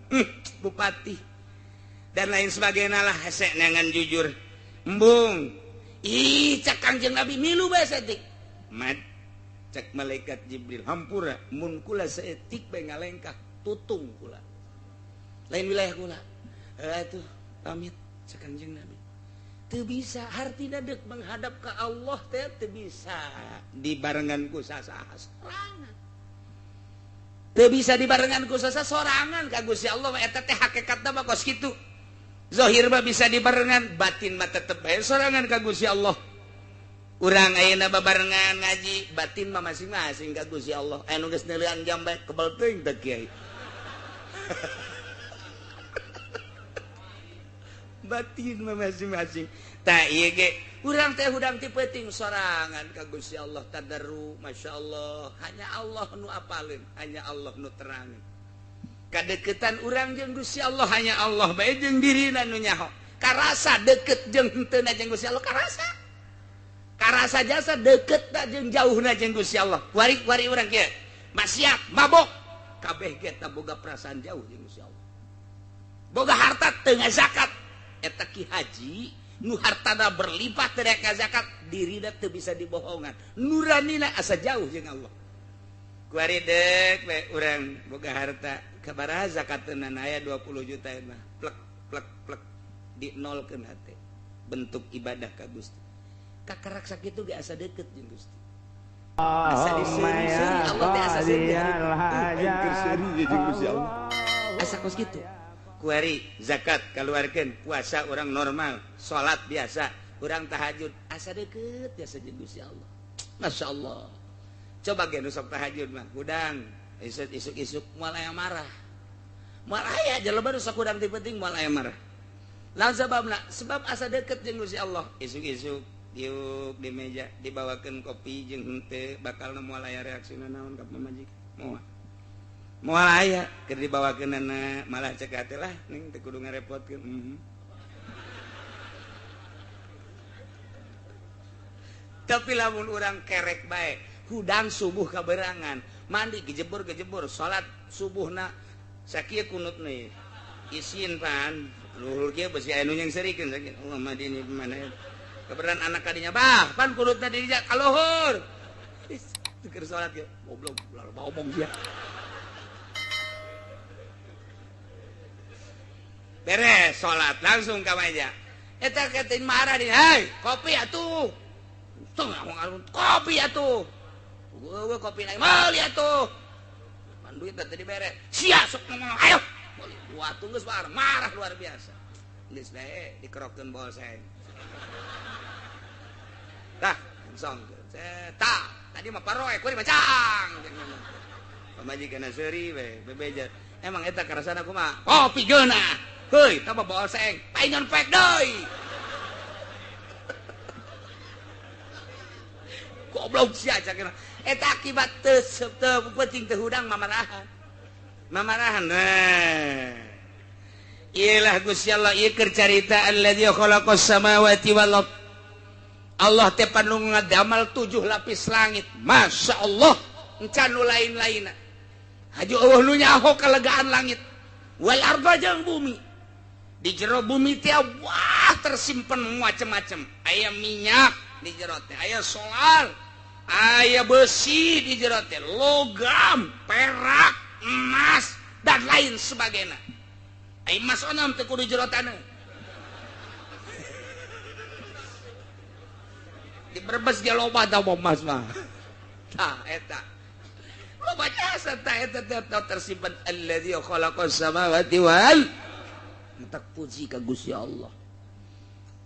bupati dan lain sebagainya lah hese nengan jujur. Embung. Ih, cak Kangjeng Nabi milu bae saeutik. Mat cak malaikat Jibril hampura mun kula saeutik bae ngalengkah tutung kula. Lain wilayah kula. Atuh pamit cak Kangjeng Nabi. Teu bisa hartina deuk menghadap ka Allah teh teu bisa dibarengan ku sasaha sorangan. Teu bisa dibarengan ku sasaha sorangan ka Gusti Allah eta teh hakikatna mah kos kitu. Zahir mah bisa dibarengan, batin mah tetep bae sorangan ka Gusti Allah. Urang ayeuna babarengan ngaji, batin mah masing-masing ka Gusti Allah. Anu geus neuleuan jam bae kebel teuing teh kiai. Batin mah masing-masing. Tah ieu ge urang teh hudang ti peuting sorangan ka Gusti Allah tadarru, masyaallah. Hanya Allah nu apaleun, hanya Allah nu terangin. Kadeukeutan urang jeung Gusti Allah hanya Allah bae jeung dirina nu nyaho. Karasa deukeut jeung henteu jeung Gusti Allah karasa. Karasa jasa deukeut jeung jauhna jeung Gusti Allah. Wari-wari urang kieu maksiat, mabok, kabeh ge teh boga perasaan jauh jeung Gusti Allah. Boga harta teu ngazakat. Eta ki haji nu hartana berlipat dari zakat dirina teu bisa dibohongan nuranina asa jauh jeung Allah. Kuari deuk we urang boga harta kabaraha zakatna aya 20 juta mah plek plek plek di nolkeun hate bentuk ibadah ka Gusti. Kakarak sakitu ge asa deukeut jeung Gusti. Asa diseuri-seuri Allah teh asa seuri aing keur seuri jeung Gusti Allah. Asa kos kitu. Kuari zakat keluarkan, puasa orang normal, salat biasa, orang tahajud asa deket biasa jeung Gusti Allah. Masya Allah. Coba ge nu sok tahajud mah, hudang isuk-isuk moal aya marah. Moal aya jelema nu sok hudang ti penting moal aya marah. Lawan sababna, sebab asa deket jeung Gusti Allah. Isuk-isuk diuk di meja dibawakeun kopi jeung henteu bakalna moal aya reaksina naon ka pamajikan. Moal. Moal aya keur dibawakeunana malah cek hate lah ning teu kudu ngarepotkeun. Tapi lamun urang kerek bae hudang subuh kaberangan mandi gejebur-gejebur salat subuhna sakieu kunutna isin pan luhur kieu besi aya nu nyengserikeun sakieu Allah mah dini mana keberan anak kadinya bah pan kunutna di dinya ka luhur keur salat kieu goblok ulah omong sia. Beres salat langsung ka meja. Eta ketin marah di, "Hei, kopi atuh." Tengah kopi atuh. Gua kopi naik meuli atuh. Pan duit teh dibere. Sia sok ngomong, ayo. Meuli gua atuh geus marah luar biasa. Geus bae dikerokeun bolseng. Tah, langsung. Tah, tadi mah paroe kuari bacang. Pamajikan seuri we bebeja. Emang eta karasana kumaha? Kopi geunah. Heuy, tah bolseng, paingan pek deui. Goblok sia cakena. Eta akibat teu penting teu hudang mamarahan. Mamarahan. Nah. Iyalah Gusti Allah ieu keur carita allazi khalaqas samawati wal ard. Allah teh panu ngadamal 7 lapis langit. Masya Allah, encan nu lain-lainna. Haju eueuh nu nyaho kalegaan langit. Wal arda jeung bumi. Di jero bumi teh wah tersimpen macam-macam. Aya minyak di jero teh, aya solar, aya besi di jero teh, logam, perak, emas dan lain sebagainya. Ai mas onom teu kudu jero taneuh. Di Brebes ge loba tah mas mah. Tah eta. Loba jasa tah eta teh tersimpan allazi khalaqas samawati wal mantak puji ka Gusti Allah.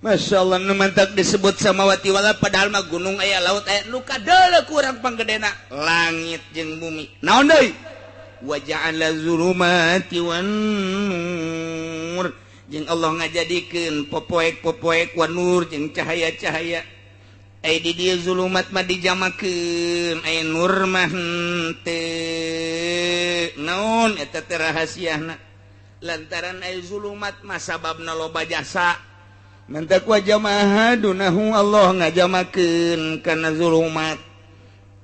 Masya Allah nu mantak disebut samawati wal padahal mah gunung aya laut aya nu kadeuleu ku urang panggedena langit jeung bumi. Naon deui? Wa ja'ala zulumati wan nur. Jeung Allah ngajadikeun popoek-popoek wan nur jeung cahaya-cahaya. Ai di dieu zulumat mah dijamakeun, ai nur mah henteu. Naon eta teh rahasiana? Lantaran ai zulumat mah sababna loba jasa. Mantak wa jamaah dunahu Allah ngajamakeun kana zulumat.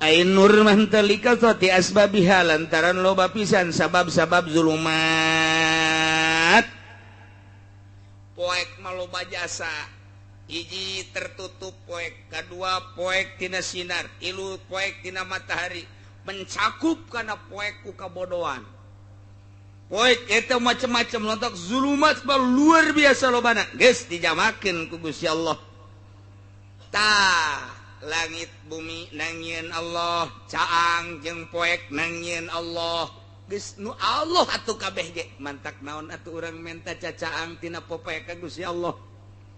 Ai nur mah henteu likasati asbabiha lantaran loba pisan sabab-sabab zulumat. Poek mah loba jasa. Hiji tertutup poek, kadua poek tina sinar, tilu poek tina matahari, mencakup kana poek ku kabodohan. Poek eta macam-macam lontak zulumat mah luar biasa lobana. Geus dijamakeun ku Gusti Allah. Tah langit bumi nangieun Allah, caang jeung poek nangieun Allah. Geus nu Allah atuh kabeh ge mantak naon atuh urang menta cacaang tina popoek ka Gusti Allah.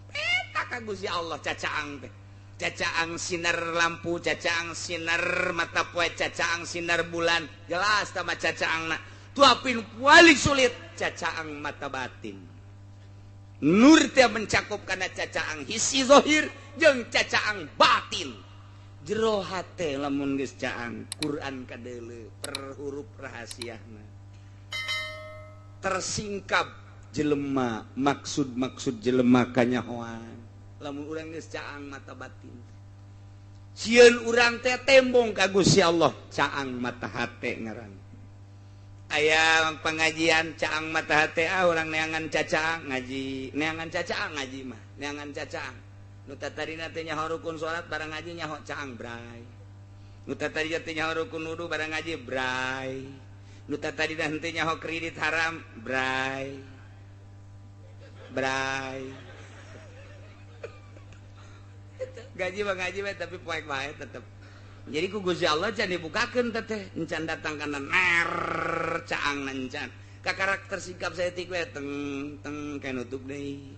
Eta ka Gusti Allah cacaang teh. Cacaang sinar lampu, cacaang sinar mata poe, cacaang sinar bulan. Jelas tah mah cacaangna. Tuapin paling sulit cacaang mata batin. Nur teh mencakup kana cacaang hisi zahir jeung cacaang batin. Jero hate lamun geus caang Quran kadeuleu per huruf rahasiana. Tersingkap jelema maksud-maksud jelema kanyahoan. Lamun urang geus caang mata batin. Sieun urang teh tembong ka Gusti Allah, caang mata hate ngaran. Aya pengajian caang mata hate ah urang neangan cacaang ngaji, neangan cacaang ngaji mah, neangan cacaang. Nu tatadina teh nyaho rukun salat barang ngaji nyaho caang bray. Nu tatadina teh nyaho rukun wudu barang ngaji bray. Nu tatadina henteu nyaho kredit haram bray. Bray. Gaji mah ngaji mah tapi poek wae tetep. Jadi ku Gusti Allah can dibukakeun teteh, encan datang kana ner caang encan. Ka karakter sikap saeutik we teng teng kayak nutup deui.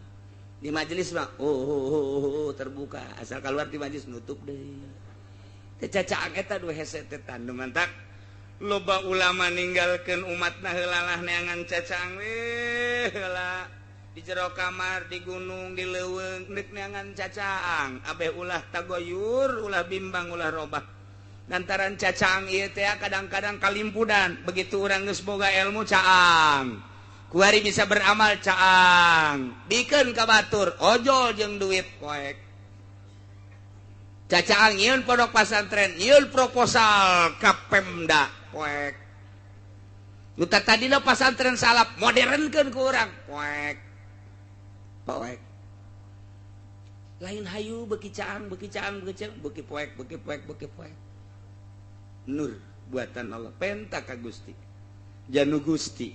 Di majelis mah oh, terbuka, asal keluar di majelis nutup deui. Teh cacaang eta dua hese teh tandu mantak. Loba ulama ninggalkeun umatna heulalah neangan cacaang we heula. Di jero kamar, di gunung, di leuweung neuk neangan cacaang. Abeh ulah tagoyur, ulah bimbang, ulah robah. Lantaran cacaang ieu teh kadang-kadang kalimpudan. Begitu urang geus boga ilmu caang. Kuari bisa beramal caang. Bikeun ka batur, ojol jeung duit poek. Cacaang nyieun pondok pasantren, nyieun proposal ka Pemda poek. Nu tadina pasantren salap modernkeun ku urang poek. Poek. Lain hayu beki caang, beki caang, beki caang, beki poek, beki poek, beki poek. Nur buatan Allah, penta ka Gusti. Janu Gusti.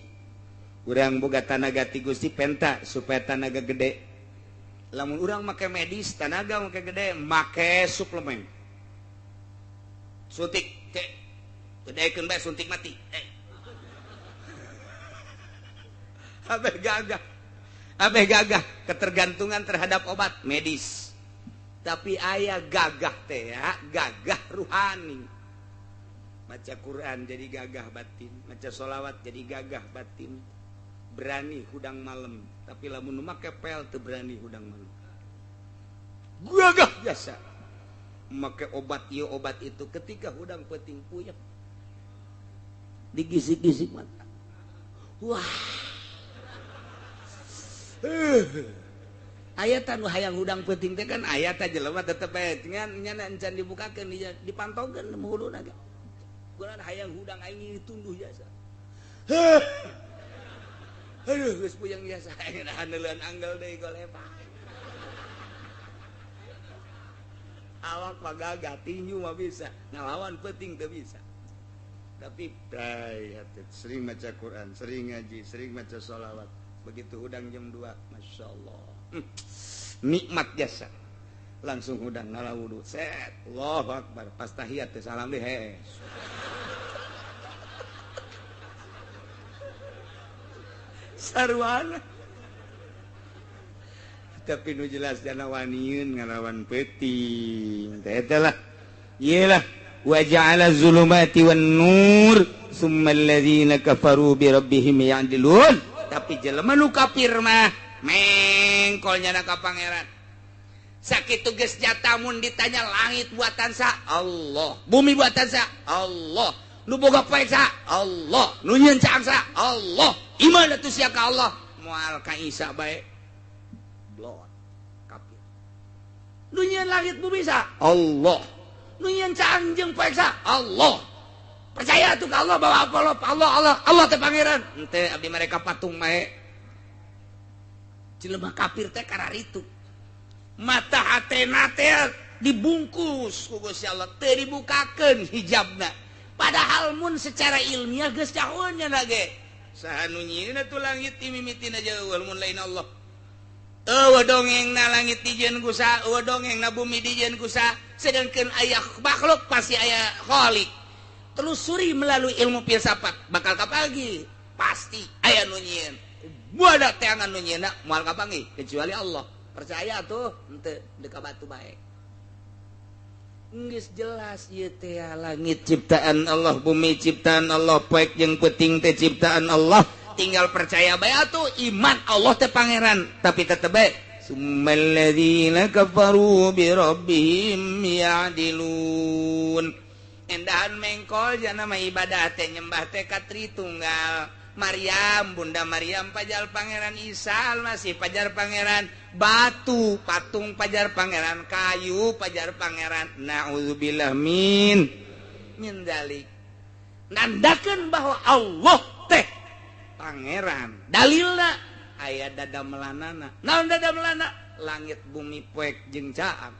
Urang boga tanaga ti Gusti penta supaya tanaga gede. Lamun urang make medis, tanaga make gede, make suplemen. Suntik, teh. Gedekeun bae suntik mati. Abeh gagah. Abeh gagah ketergantungan terhadap obat medis. Tapi aya gagah teh ya, gagah ruhani. Baca Quran jadi gagah batin, maca sholawat jadi gagah batin. Berani hudang malam, tapi lamun make pel teu berani hudang malam. Gagah biasa. Make obat ieu obat itu ketika hudang peuting puyeng. Digisik-gisik mata. Wah. Ayat anu hayang hudang peuting teh kan ayat jelema tetep bae ngan nyana encan dibukakeun dipantaukeun huluna ge. Kunaon hayang hudang aing ditunduh jasa. Aduh geus puyeng jasa aing haneuleun anggel deui golepa. Awak mah gagah tinju mah bisa, ngalawan peuting teu bisa. Tapi sering maca Quran, sering ngaji, sering maca sholawat. Begitu hudang jam 2, Masya Allah, nikmat jasa. Langsung hudang ngala wudu, set, Allahu Akbar. Pas tahiyat teh salam deh, hees. Sarwana. Tapi nu jelas jana waniun ngalawan peuting. Teh eta lah. Iyalah wa ja'ala zulumati wan nur summa alladzina kafaru bi rabbihim ya'dilun. Tapi jelema nu kafir mah mengkol nyana ka pangeran. Sakitu geus jata mun ditanya langit buatan sa Allah, bumi buatan sa Allah, nu boga poe sa Allah, nu nyieun caang sa Allah. Iman atuh sia ka Allah, moal ka Isa bae. Blot kafir. Nu nyieun langit bumi sa Allah, nu nyieun caang jeung poe sa Allah. Percaya tuh ke Allah bahwa Allah Allah Allah Allah teh pangeran. Henteu abdi mereka patung bae. Jelema kafir teh kararitu. Mata hatena teh dibungkus ku Gusti Allah, teu dibukakeun hijabna. Padahal mun secara ilmiah geus cahueun nya ge. Saha nu nyieunna tuh langit mimitina jauh mun lain Allah. Eueuh dongengna langit dijieun ku saha, eueuh dongengna bumi dijieun ku saha, sedangkeun aya makhluk pasti aya khalik. Telusuri melalui ilmu filsafat bakal kapagi pasti aya nu nyieun. Buada teangan nu nyieunna moal kapanggih kecuali Allah. Percaya tuh henteu deka batu bae. Geus jelas ieu teh langit ciptaan Allah, bumi ciptaan Allah, poek jeung peuting teh ciptaan Allah. Tinggal percaya bae atuh iman Allah teh pangeran, tapi tetep bae summal ladzina kafaru bi rabbihim ya'dilun. Endahan mengkol jana mah ibadah teh nyembah teh ka Tritunggal. Maryam, Bunda Maryam pajar Pangeran Isa Almasih pajar Pangeran, batu patung pajar Pangeran, kayu pajar Pangeran. Na'udzubillah min dalik. Nandakeun bahwa Allah teh Pangeran. Dalilna aya dada melanana. Naon dada melana? Langit bumi poek jeung caang.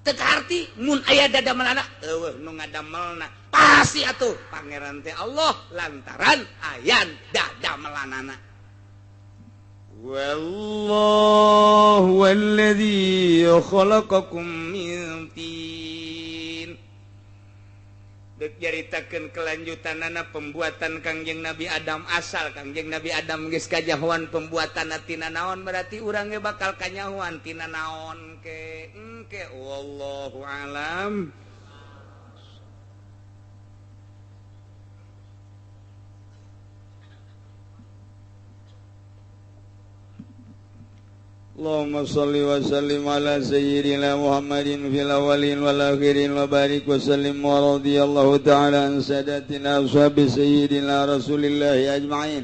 Teu kaarti mun aya dada melana eueuh nu ngadamelna. Pasti atuh pangeran teh Allah lantaran aya dada melanana. Wallahu alladzi khalaqakum min tin. Dek nyaritakeun kelanjutanana pembuatan Kangjeng Nabi Adam, asal Kangjeng Nabi Adam geus kajahoan pembuatanna tina naon, berarti urang ge bakal kanyahoan tina naon ke engke wallahu alam. Allahumma salli wa sallim ala sayyidina Muhammadin fil awwalin wal akhirin wa barik wa sallim wa radiyallahu ta'ala an sadatina ashabi sayyidina Rasulillahi ajma'in.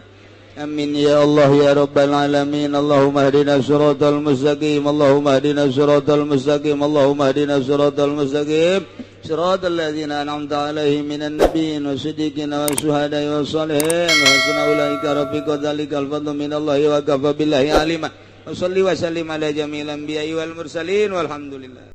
Amin ya Allah ya rabbal alamin. Allahumma hdina siratal mustaqim. Allahumma hdina siratal mustaqim. Allahumma hdina siratal mustaqim. Siratal ladzina an'amta alaihim minan nabiyyin wasiddiqin wasyuhada'i wassalihin wa hasuna ulaika rafiqa. Dzalikal fadlu minallahi wa kafa billahi alima. Wa salli wa sallim ala jami'il anbiya'i wal mursalin walhamdulillah.